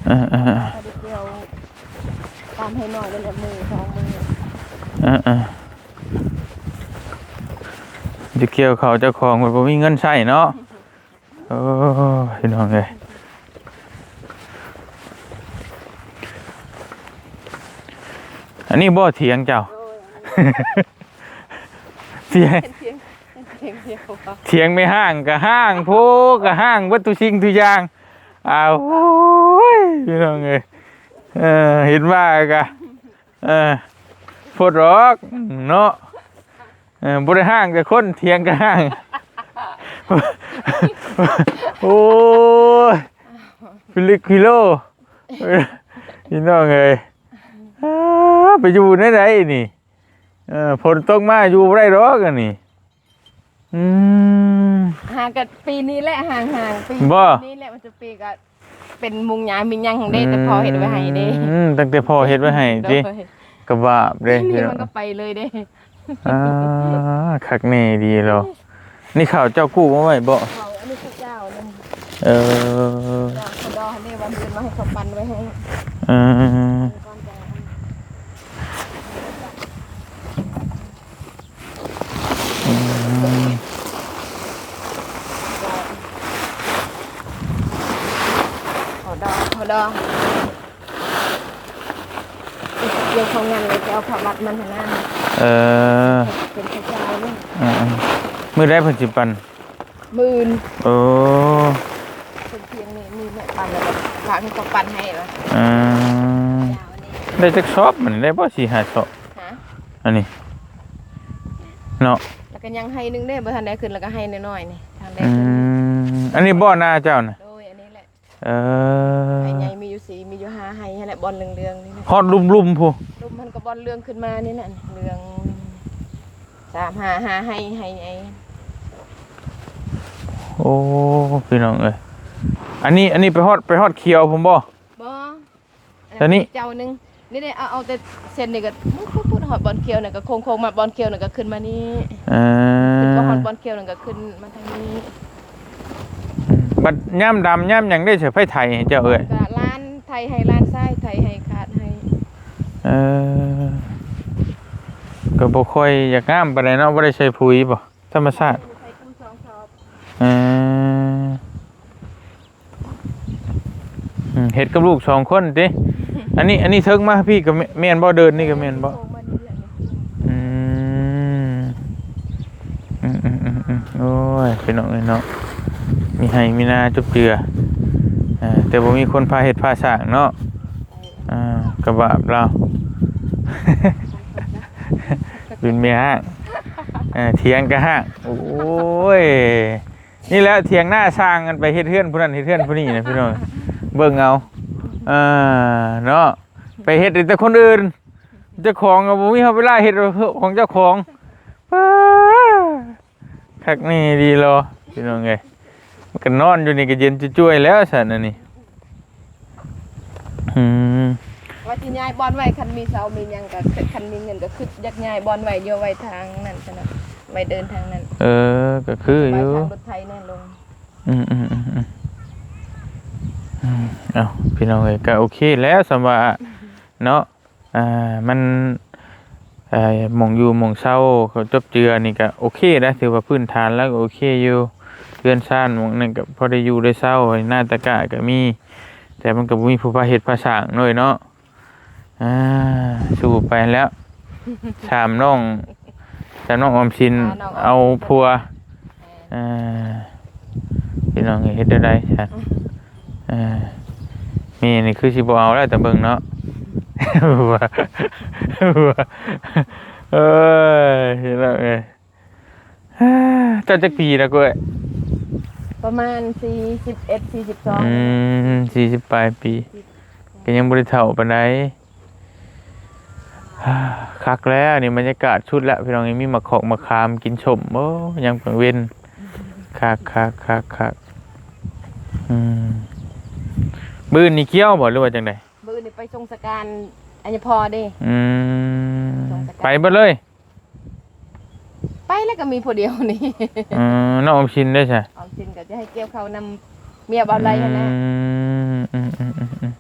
ເອີໆ ກໍໄດ້ກ່ຽວ ຕາມໃຫ້ໜ້ອຍນັ້ນແຫຼະ ມື້ສອງມື້ ເອີໆ ຈະກ່ຽວເຂົ້າເຈົ້າຂອງ ບໍ່ມີເງິນໃຊ້ເນາະ ໂອ້ຍ ພີ່ນ້ອງເອີຍ ອັນນີ້ບໍ່ຖຽງເຈົ້າ? ໂດຍ ຖຽງ ຖຽງ ຖຽງດຽວ ຖຽງແມ່ຮ້າງກໍຮ້າງ ໂພກໍຮ້າງ ເບິດທຸກສິ່ງທຸກຢ່າງ ອ້າວ ໂອ້ຍ ພີ່ນ້ອງເອີຍ ເອີ ເຫັນວ່າກໍ ເອີ ໂພດດອກເນາະ ເອີ ບໍ່ໄດ້ຮ້າງແຕ່ຄົນ ຖຽງກໍຮ້າງ ໂອ້ຍ ພິລຶກພິໂລ ພີ່ນ້ອງເອີຍ ອ້າ ໄປຢູ່ແນວໃດນີ້ ເອີ ຝົນຕົກມາຢູ່ບໍ່ໄດ້ດອກອັນນີ້ ອືມ ຫາກໍປີນີ້ແຫຼະ ຫ່າງໆ ປີນີ້ແຫຼະ ມັນຈະປີກໍເປັນມຸງຫຍ້າມີຫຍັງເດ້ ອືມ ແຕ່ພໍ່ເຮັດໄວ້ໃຫ້ເດ້ ອືມ ຕັ້ງແຕ່ພໍ່ເຮັດໄວ້ໃຫ້ຕິ ໂດຍ ກະບາບເດ້ ນີ້ມັນກໍໄປເລີຍເດ້ ອ່າ ຄັກແນ່ດີແລ້ວ ນີ້ເຂົ້າເຈົ້າກູ້ມາໄວ້ບໍ່? ເຂົ້າ ອັນນີ້ເຂົາເຈົ້ານຳ ເອີ ເຈົ້າເຂົາດອງໃຫ້ເດ້ ວັນອື່ນມາໃຫ້ເຂົາປັ່ນໄວ້ໃຫ້ ເອີ ອືມ ເຂົາດອງ ເຂົາດອງ ກ່ຽວເຂົ້າງານ ແລ້ວຈະເອົາພະບັດມັນຫັ້ນນະ ເອີ ເປັນພະເຈົ້າເລີຍ ເອີ ມື້ໃດເພິ່ນຊິປັ່ນ? ມື້ອື່ນ ໂອ້ ເພິ່ນພຽງນີ້ ມີແມ່ປັ່ນແລ້ວກໍພາເຂົາປັ່ນໃຫ້ລະ ອືມ ໄດ້ຈັກຊອບມັນ ໄດ້ບໍ່ສີ່ຫ້າຊອບ? ຮະ ອັນນີ້ເນາະ ແລ້ວກໍຍັງໄຮ່ໜຶ່ງເດ້ ບໍ່ທັນໄດ້ຂຶ້ນ ແລ້ວກໍໄຮ່ນ້ອຍໆນີ້ ທາງໄດ້ ອືມ ອັນນີ້ບໍ່ນາເຈົ້ານະ? ໂດຍ ອັນນີ້ແຫຼະ ເອີ ໄຮ່ໃຫຍ່ມີຢູ່ສີ່ ມີຢູ່ຫ້າໄຮ່ຫັ້ນແຫຼະ ບ່ອນເຫຼືອງໆນີ້ນະ ຮອດລຸ່ມໆພຸ້ນ ລຸ່ມຫັ້ນກໍບ່ອນເຫຼືອງຂຶ້ນມານີ້ນະ ເຫຼືອງ ສາມຫ້າ ຫ້າໄຮ່ ໄຮ່ໃຫຍ່ ໂອ້ ພີ່ນ້ອງເອີຍ ອັນນີ້ ອັນນີ້ໄປຮອດ ໄປຮອດຂຽວພຸ້ນບໍ່? ບໍ່ ອັນນີ້ເຈົ້າໜຶ່ງ ນີ້ເດ້ ເອົາ ເອົາແຕ່ເສັ້ນນີ້ກໍພຸ້ນໆ ຮອດບ່ອນຂຽວນັ້ນກໍໂຄ້ງໆ ມາບ່ອນຂຽວນັ້ນກໍຂຶ້ນມານີ້ ເອີ ຂຶ້ນມາຮອດບ່ອນຂຽວນັ້ນກໍຂຶ້ນມາທາງນີ້ ບັດຍາມດຳຍາມຫຍັງໄດ້ໃຊ້ໃຜໄຖໃຫ້ເຈົ້າເອີຍ? ກໍຫຼານໄຖໃຫ້ ຫຼານຊາຍໄຖໃຫ້ ຄາດໃຫ້ ເອີ ກໍບໍ່ຄ່ອຍຢາກງາມປານໃດເນາະ ບໍ່ໄດ້ໃສ່ປຸ໋ຍບໍ່? ທຳມະຊາດ ໃສ່ປຸ໋ຍສອງຊອບ ເອີ ອື ເຮັດກັບລູກສອງຄົນຕິ? ອັນນີ້ ອັນນີ້ເທິງມາພີ່ກໍແມ່ນ ແມ່ນບໍ່? ເດີ່ນນີ້ກໍແມ່ນບໍ່? ອືມ ອືມໆໆ ໂອ້ຍ ພີ່ນ້ອງເອີຍເນາະ ມີໄຮ່ມີນາຈົບເຈືອ ເອີ ແຕ່ບໍ່ມີຄົນພາເຮັດພາສ້າງເນາະ ອ່າ ກະບາບລາວ ເປັນແມ່ຮ້າງ ເອີ ຖຽງກະຮ້າງ ໂອ້ຍ ນີ້ແຫຼະຖຽງນາຊ່າງກັນໄປເຮັດເຮືອນຜູ້ນັ້ນເຮັດເຮືອນຜູ້ນີ້ນະພີ່ນ້ອງ ເບິ່ງເອົາ ເອີ ເນາະ ໄປເຮັດແຕ່ຄົນອື່ນ ເຈົ້າຂອງກໍບໍ່ມີເວລາເຮັດຂອງເຈົ້າຂອງ ປາ ຄັກແນ່ດີລະ ພີ່ນ້ອງເອີຍ ມັນກໍນອນຢູ່ນີ້ກໍເຢັນຈວຍໆແລ້ວຊັ້ນອັນນີ້ ອືມ ວ່າຊິຍ້າຍບ່ອນໄວ້ ຄັນມີເສົາມີຫຍັງກໍ ຄັນມີເງິນກໍຄິດຢາກຍ້າຍບ່ອນໄວ້ຢູ່ ໄວ້ທາງນັ້ນຊັ້ນນະ ໄວ້ເດີ່ນທາງນັ້ນ ເອີ ກໍຄືຢູ່ ໄວ້ທາງລົດໄຖແນ່ລົງ ອືມໆໆໆ ອືມ ເອົ້າ ພີ່ນ້ອງເອີຍ ກໍໂອເຄແລ້ວ ສ່ຳວ່າເນາະ ອ່າ ມັນ ເອີ ໝ່ອງຢູ່ໝ່ອງເຊົາ ເຂົາຈົບເຈືອນີ້ກໍໂອເຄໄດ໋ ຖືວ່າພື້ນຖານລາວກໍໂອເຄຢູ່ ເຮືອນຊານໝ່ອງນັ້ນກໍພໍໄດ້ຢູ່ໄດ້ເຊົາ ນາຕະກະກໍມີ ແຕ່ມັນກໍບໍ່ມີຜູ້ພາເຮັດພາສ້າງເລີຍເນາະ ອ່າ ສູ້ໄປແລ້ວ ສາມນ້ອງ ສາມນ້ອງອອມສິນ ສາມນ້ອງອອມສິນ ເອົາຜົວ ເອີ ພີ່ນ້ອງເອີຍ ເຮັດແນວໃດຊັ້ນ ເອີ ແມ່ນີ້ຄືຊິບໍ່ເອົາແລ້ວ ແຕ່ເບິ່ງເນາະ ເອີຍ ພີ່ນ້ອງເອີຍ ເຈົ້າຈັກປີແລ້ວກ້ວຍ? ປະມານສີ່ສິບເອັດ ສີ່ສິບສອງ ອືມ ສີ່ສິບປາຍປີ ກໍຍັງບໍ່ໄດ້ເຖົ້າປານໃດ. ຄັກແລ້ວນີ້ ບັນຍາກາດສຸດແລ້ວພີ່ນ້ອງ ມີໝາກຂອກໝາກຂາມກິນສົ້ມ ໂອ້ ຍາມກາງເວັນ ຄັກໆໆໆ ອືມ ມື້ອື່ນນີ້ກ່ຽວບໍ່ ຫຼືວ່າຈັ່ງໃດ? ມື້ອື່ນນີ້ໄປສົ່ງສະການອັນຍະພໍເດ້ ອືມ ສົ່ງສະການ ໄປເບິດເລີຍ? ໄປແລ້ວກໍມີຜູ້ດຽວນີ້ ເອີ ນ້ອງອອມສິນເດ້ຊະ? ອອມສິນກໍຈະໃຫ້ກ່ຽວເຂົ້ານຳເມຍບ່າວໄລຫັ້ນແຫຼະ ອືມ ອືມໆໆ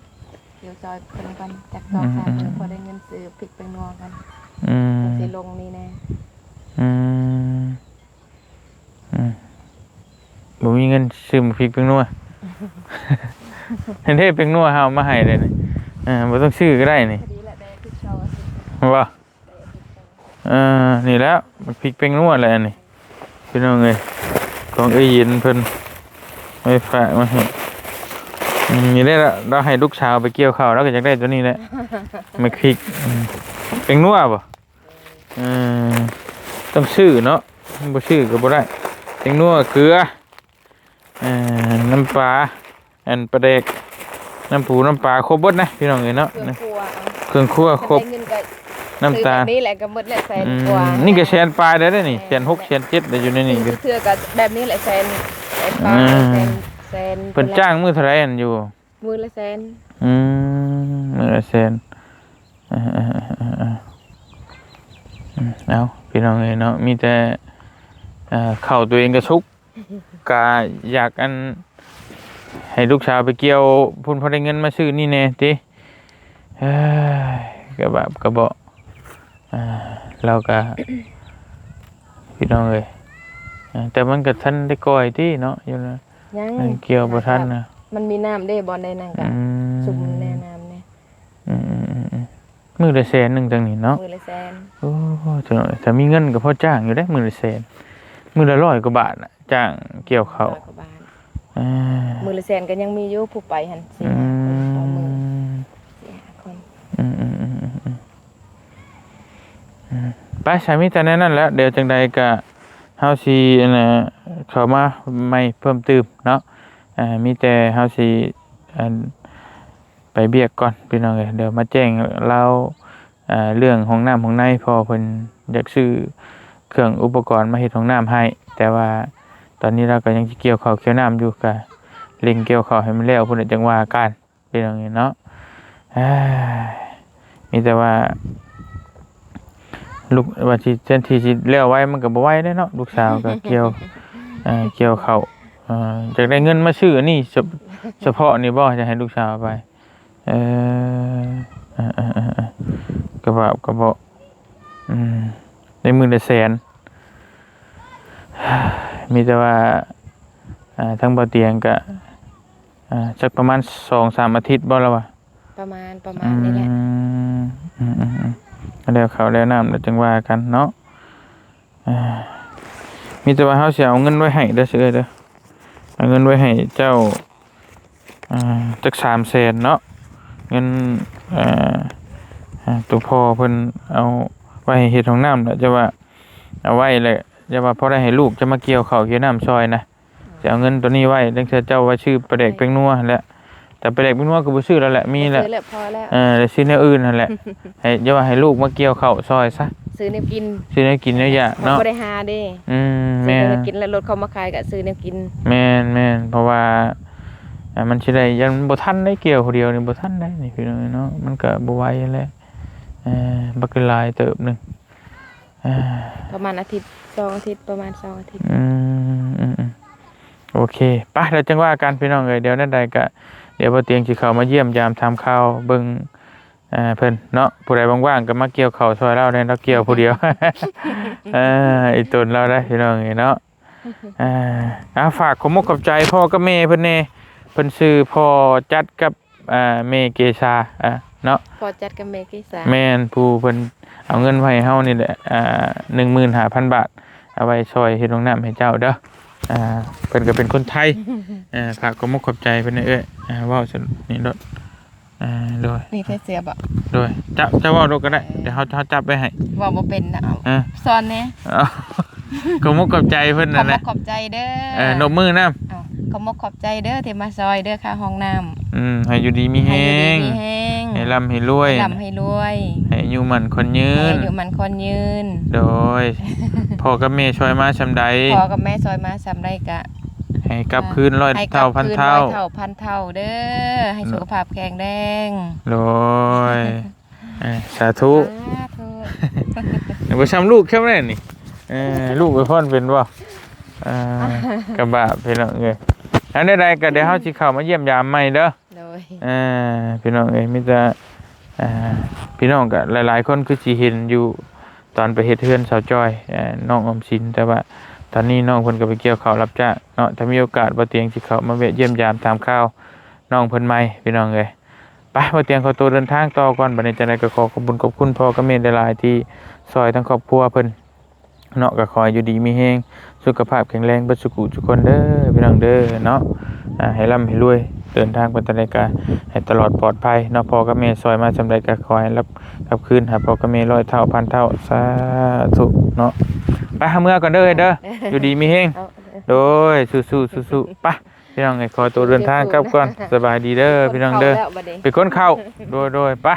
ໆ ກ່ຽວຊ່ອຍເພິ່ນກ່ອນ ຈັກສອງສາມມື້ ອືມໆໆ ພໍໄດ້ເງິນຊື້ພິກແປ້ງນົວກັນ ອືມ ຈັ່ງຊິລົງນີ້ແນ່ ອືມ ອືມ ບໍ່ມີເງິນຊື້ໝາກພິກແປ້ງນົວ ເຫັນເດ້ ແປ້ງນົວເຮົາເອົາມາໃຫ້ເດ້ນີ້ ເອີ ບໍ່ຕ້ອງຊື້ກໍໄດ້ນີ້ ພໍດີແຫຼະ ໄດ້ຄືເກົ່າ ບໍ່? ເອີ ນີ້ແຫຼະ ໝາກພິກແປ້ງນົວແຫຼະອັນນີ້ ພີ່ນ້ອງເອີຍ ຂອງເອື້ອຍເຢັນເພິ່ນໄວ້ຝາກມາໃຫ້ ອືມ ນີ້ແຫຼະ ລາວໃຫ້ລູກສາວໄປກ່ຽວເຂົ້າ ລາວກໍຢາກໄດ້ຕົວນີ້ແຫຼະ ໝາກພິກ ອືມ ແປ້ງນົວບໍ່? ເອີ ຕ້ອງຊື້ເນາະ ບໍ່ຊື້ກໍບໍ່ໄດ້ ແປ້ງນົວ ເກືອ ເອີ ນ້ຳປາ ອັນປາແດກ ນ້ຳປູນ້ຳປາ ຄົບເບິດນະພີ່ນ້ອງເອີຍເນາະ ເຄື່ອງຄົວ ເຄື່ອງຄົວຄົບ ຄັນໄດ້ເງິນກໍ ນ້ຳຕານ ຊື້ແບບນີ້ແຫຼະກໍໝົດແຫຼະ ແສນ ອືມ ກວ່າ ນີ້ກໍແສນປາຍແລ້ວເດ້ນີ້ ແສນຫົກ ແສນເຈັດໄດ້ຢູ່ໃນນີ້ ຊື້ເທື່ອກໍແບບນີ້ແຫຼະ ແສນ ແສນປາຍ ອືມ ແສນ ແສນ ເພິ່ນຈ້າງມື້ເທົ່າໃດອັນຢູ່? ມື້ລະແສນ ອືມ ມື້ລະແສນ ເອີ ເອີ ເອີ ເອີ ເອີ ເອົາ ພີ່ນ້ອງເອີຍເນາະ ມີແຕ່ ເອີ ເຂົ້າຕົວເອງກໍສຸກ ກະຢາກອັນ ໃຫ້ລູກສາວໄປກ່ຽວພຸ້ນ ພໍໄດ້ເງິນມາຊື້ນີ້ແດ່ຕິ ເອີຍ ກະບາບກະເບາະ ອ່າ ລາວກະ ພີ່ນ້ອງເອີຍ ອ່າ ແຕ່ມັນກະທັນໄດ້ກ່ອຍຕິເນາະ ຢູ່ນະ ຍັງ ຍັງກ່ຽວບໍ່ທັນນະ ມັນມີນ້ຳເດ້ ບ່ອນໃດນັ້ນກະ ອືມ ຊຸມແນ່ນ້ຳແນ່ ອືມໆໆໆ ມື້ລະແສນໜຶ່ງຈັ່ງນີ້ເນາະ ມື້ລະແສນ ໂອ້ ເຈົ້າ ຖ້າມີເງິນກໍພໍຈ້າງຢູ່ເດ້ ມື້ລະແສນ ມື້ລະຮ້ອຍກວ່າບາດນະ ຈ້າງກ່ຽວເຂົ້າ ຮ້ອຍກວ່າບາດ ອ່າ ມື້ລະແສນກໍຍັງມີຢູ່ ຜູ້ໄປຫັ້ນ ສີ່ ອືມ ຫ້າຄົນຕໍ່ມື້ ສີ່ຫ້າຄົນ ອືມໆໆໆ ອືມ ໄປ ສາມີ ແຕ່ແນວນັ້ນແຫຼະ ດຽວຈັ່ງໃດກໍເຮົາຊິ ອັນນ່າ ເຂົ້າມາໃໝ່ເພີ່ມຕື່ມເນາະ ອ່າ ມີແຕ່ເຮົາຊິ ອັນ ໄປວຽກກ່ອນ ພີ່ນ້ອງເອີຍ ດຽວມາແຈ້ງລາວ ເອີ ເລື່ອງຫ້ອງນ້ຳຫ້ອງໃນ ເພາະວ່າເພິ່ນຢາກຊື້ເຄື່ອງອຸປະກອນມາເຮັດຫ້ອງນ້ຳໃຫ້ ແຕ່ວ່າຕອນນີ້ລາວກໍຍັງຊິກ່ຽວເຂົ້າກ່ຽວນ້ຳຢູ່ ກໍເລັ່ງກ່ຽວເຂົ້າໃຫ້ມັນແລ້ວພຸ້ນແຫຼະ ຈັ່ງວ່າກັນ ເປັນຫຍັງນີ້ເນາະ ເອີຍ ມີແຕ່ວ່າ ລູກວ່າຊິ ແທນທີ່ຊິແລ້ວໄວ ມັນກໍບໍ່ໄວເດ້ເນາະ ລູກສາວກໍກ່ຽວ ເອີ ກ່ຽວເຂົ້າ ເອີ ຢາກໄດ້ເງິນມາຊື້ອັນນີ້ ສະ ສະເພາະນີ້ບໍ່ ຈະໃຫ້ລູກສາວໄປ ເອີ ເອີ ກະບາບກະເບາະ ອືມ ໄດ້ມື້ລະແສນ ມີແຕ່ວ່າ ອ່າ ທາງບ່າວຕຽງກະ ອ່າ ຈັກປະມານສອງສາມອາທິດບໍ່ລະວ່າ? ປະມານ ປະມານນີ້ແຫຼະ. ອືມ ອືມໆໆ ແລ້ວເຂົ້າແລ້ວນ້ຳແລ້ວຈຶ່ງວ່າກັນເນາະ. ອ່າ ມີແຕ່ວ່າເຮົາຊິເອົາເງິນໄວ້ໃຫ້ເດີ ເອື້ອຍເດີ ເອົາເງິນໄວ້ໃຫ້ເຈົ້າ ອ່າ ຈັກສາມແສນເນາະ ເງິນ ເອີ ອ່າ ຕົວພໍ່ເພິ່ນເອົາໄວ້ໃຫ້ເຮັດຫ້ອງນ້ຳແຫຼະ ຈະວ່າເອົາໄວ້ແຫຼະ ຈະວ່າພໍໄດ້ໃຫ້ລູກຈະມາກ່ຽວເຂົ້າກ່ຽວນ້ຳຊ່ອຍນະ. ຈະເອົາເງິນໂຕນີ້ໄວ້ ຈັ່ງເທື່ອເຈົ້າໄວ້ຊື້ປາແດກແປ້ງນົວຫັ້ນແຫຼະ. ແຕ່ປາແດກແປ້ງນົວກໍບໍ່ຊື້ແລ້ວແຫຼະ ມີແລ້ວ ຊື້ແລ້ວ ພໍແລ້ວ. ເອີ ແລ້ວຊື້ແນວອື່ນຫັ້ນແຫຼະ ໃຫ້ ຢ່າວ່າໃຫ້ລູກມາກ່ຽວເຂົ້າຊ່ອຍຊະ ຊື້ແນວກິນ ຊື້ແນວກິນແນວຢາກເນາະ ເຮົາບໍ່ໄດ້ຫາເດ້. ອືມ ຊື້ແນວ ແມ່ນ ກິນ ແລ້ວລົດເຂົາມາຂາຍກໍຊື້ແນວກິນ. ແມ່ນໆ ເພາະວ່າ ອ່າ ມັນຊິໄດ້ ຢ້ານມັນບໍ່ທັນໄດ້ ກ່ຽວຜູ້ດຽວນີ້ບໍ່ທັນໄດ້ນີ້ ພີ່ນ້ອງເນາະ ມັນກໍບໍ່ໄວຫັ້ນແຫຼະ. ເອີ ບັກຫຼາຍເຕີບໜຶ່ງ ອ່າ ປະມານອາທິດ ສອງອາທິດ ປະມານສອງອາທິດ. ອືມ ອືມໆ ໂອເຄ ໄປ ແລ້ວຈັ່ງວ່າກັນ ພີ່ນ້ອງເອີຍ. ດຽວແນວໃດກະ ດຽວບໍ່ຕຽງຊິເຂົ້າມາຢ້ຽມຢາມຖາມຂ່າວເບິ່ງ ອ່າ ເພິ່ນເນາະ ຜູ້ໃດວ່າງໆກໍມາກ່ຽວເຂົ້າຊ່ອຍລາວແດ່ ລາວກ່ຽວຜູ້ດຽວ. ເອີ ອີ່ຕົນລາວໄດ໋ ພີ່ນ້ອງເອີຍເນາະ. ອ່າ ອ່າ ຝາກຂອບມົກຂອບໃຈພໍ່ກັບແມ່ເພິ່ນແດ່ ເພິ່ນຊື່ພໍ່ຈັດກັບ ອ່າ ແມ່ເກສາ ອ່າ ເນາະ ພໍ່ຈັດກັບແມ່ເກສາ. ແມ່ນ ຜູ້ເພິ່ນເອົາເງິນມາໃຫ້ເຮົານີ້ແຫຼະ ອ່າ ໜຶ່ງໝື່ນຫ້າພັນບາດ ເອົາໄວ້ຊ່ອຍເຮັດຫ້ອງນ້ຳໃຫ້ເຈົ້າເດີ. ອ່າ ເພິ່ນກໍເປັນຄົນໄທ ອ່າ ຝາກຂອບມົກຂອບໃຈເພິ່ນເດີ້ ເອື້ອຍ. ອ່າ ເວົ້າຊັ້ນນີ້ໂລດ. ອ່າ ໂດຍ ນີ້ໃສ່ເສື້ອບໍ່? ໂດຍ ເຈົ້າ ເຈົ້າເວົ້າໂລດກໍໄດ້ ເອີ ດຽວເຮົາ ເຮົາຈັບໄວ້ໃຫ້. ເວົ້າບໍ່ເປັນນະ ເອົາ ເອີ ສອນແດ່. ເອົາ ຂອບມົກຂອບໃຈເພິ່ນນັ້ນແຫຼະ ຂອບມົກຂອບໃຈເດີ. ເອີ ນົບມືນຳ. ເອົາ ຂອບມົກຂອບໃຈເດີທີ່ມາຊ່ອຍເດີຄ່າຫ້ອງນ້ຳ. ອືມ ໃຫ້ຢູ່ດີມີແຮງ ໃຫ້ຢູ່ດີມີແຮງ ໃຫ້ລ່ຳໃຫ້ລວຍ ໃຫ້ລ່ຳໃຫ້ລວຍ ໃຫ້ອາຍຸໝັ້ນຂວັນຍືນ ໃຫ້ອາຍຸໝັ້ນຂວັນຍືນ. ໂດຍ ພໍ່ກັບແມ່ຊ່ອຍມາສ່ຳໃດ ພໍ່ກັບແມ່ຊ່ອຍມາສ່ຳໃດກະ ໃຫ້ກັບຄືນຮ້ອຍເທົ່າພັນເທົ່າ ໃຫ້ກັບຄືນຮ້ອຍເທົ່າພັນເທົ່າເດີ ໃຫ້ສຸຂະພາບແຂງແຮງ. ໂດຍ ເອີ ສາທຸ ສາທຸ. ບໍ່ຊ່ຳລູກຊ່ຳແລ້ວນີ້ ເອີ ລູກໄປຟ້ອນເປັນບໍ່? ເອີ ກະບາບ ພີ່ນ້ອງເອີຍ. ອັນໃດໆກໍດຽວເຮົາຊິເຂົ້າມາຢ້ຽມຢາມໃໝ່ເດີ. ໂດຍ ເອີ ພີ່ນ້ອງເອີຍ ມີແຕ່ ເອີ ພີ່ນ້ອງກໍຫຼາຍໆຄົນຄືຊິເຫັນຢູ່ຕອນໄປເຮັດເຮືອນສາວຈ້ອຍ ເອີ ນ້ອງອອມສິນ ແຕ່ວ່າຕອນນີ້ນ້ອງເພິ່ນກໍໄປກ່ຽວເຂົ້າຮັບຈ້າງເນາະ. ຖ້າມີໂອກາດ ບໍ່ຕຽງຊິເຂົ້າມາແວະຢ້ຽມຢາມຖາມຂ່າວນ້ອງເພິ່ນໃໝ່ ພີ່ນ້ອງເອີຍ. ໄປ ບໍ່ຕຽງຂໍຕົວເດີນທາງຕໍ່ກ່ອນ. ບັດນີ້ຈັ່ງໃດກໍຂໍຂອບບຸນຂອບຄຸນພໍ່ກັບແມ່ຫຼາຍໆ ທີ່ຊ່ອຍທັງຄອບຄົວເພິ່ນເນາະ. ກໍຂໍໃຫ້ຢູ່ດີມີແຮງ ສຸຂະພາບແຂງແຮງເບິດສູ່ຜູ້ສູ່ຄົນເດີ ພີ່ນ້ອງເດີເນາະ. ອ່າ ໃຫ້ລ່ຳໃຫ້ລວຍ ເດີນທາງໄປທາງໃດກໍໃຫ້ຕະຫຼອດປອດໄພເນາະ. ພໍ່ກັບແມ່ຊ່ອຍມາສ່ຳໃດກໍຂໍໃຫ້ຮັບກັບຄືນຫາພໍ່ກັບແມ່ຮ້ອຍເທົ່າພັນເທົ່າ ສາທຸເນາະ. ໄປ ເຮົາເມືອກ່ອນເດີເອີຍເດີ ຢູ່ດີມີແຮງ. ເອົາ ໂດຍ ສູ້ໆ ສູ້ໆ ໄປ. ພີ່ນ້ອງເອີຍ ຂໍຕົວເດີນທາງກັບກ່ອນ. ສະບາຍດີເດີພີ່ນ້ອງເດີ ເປັນຄົນເຂົ້າ ເປັນຄົນເຂົ້າ. ໂດຍໆ ໄປ.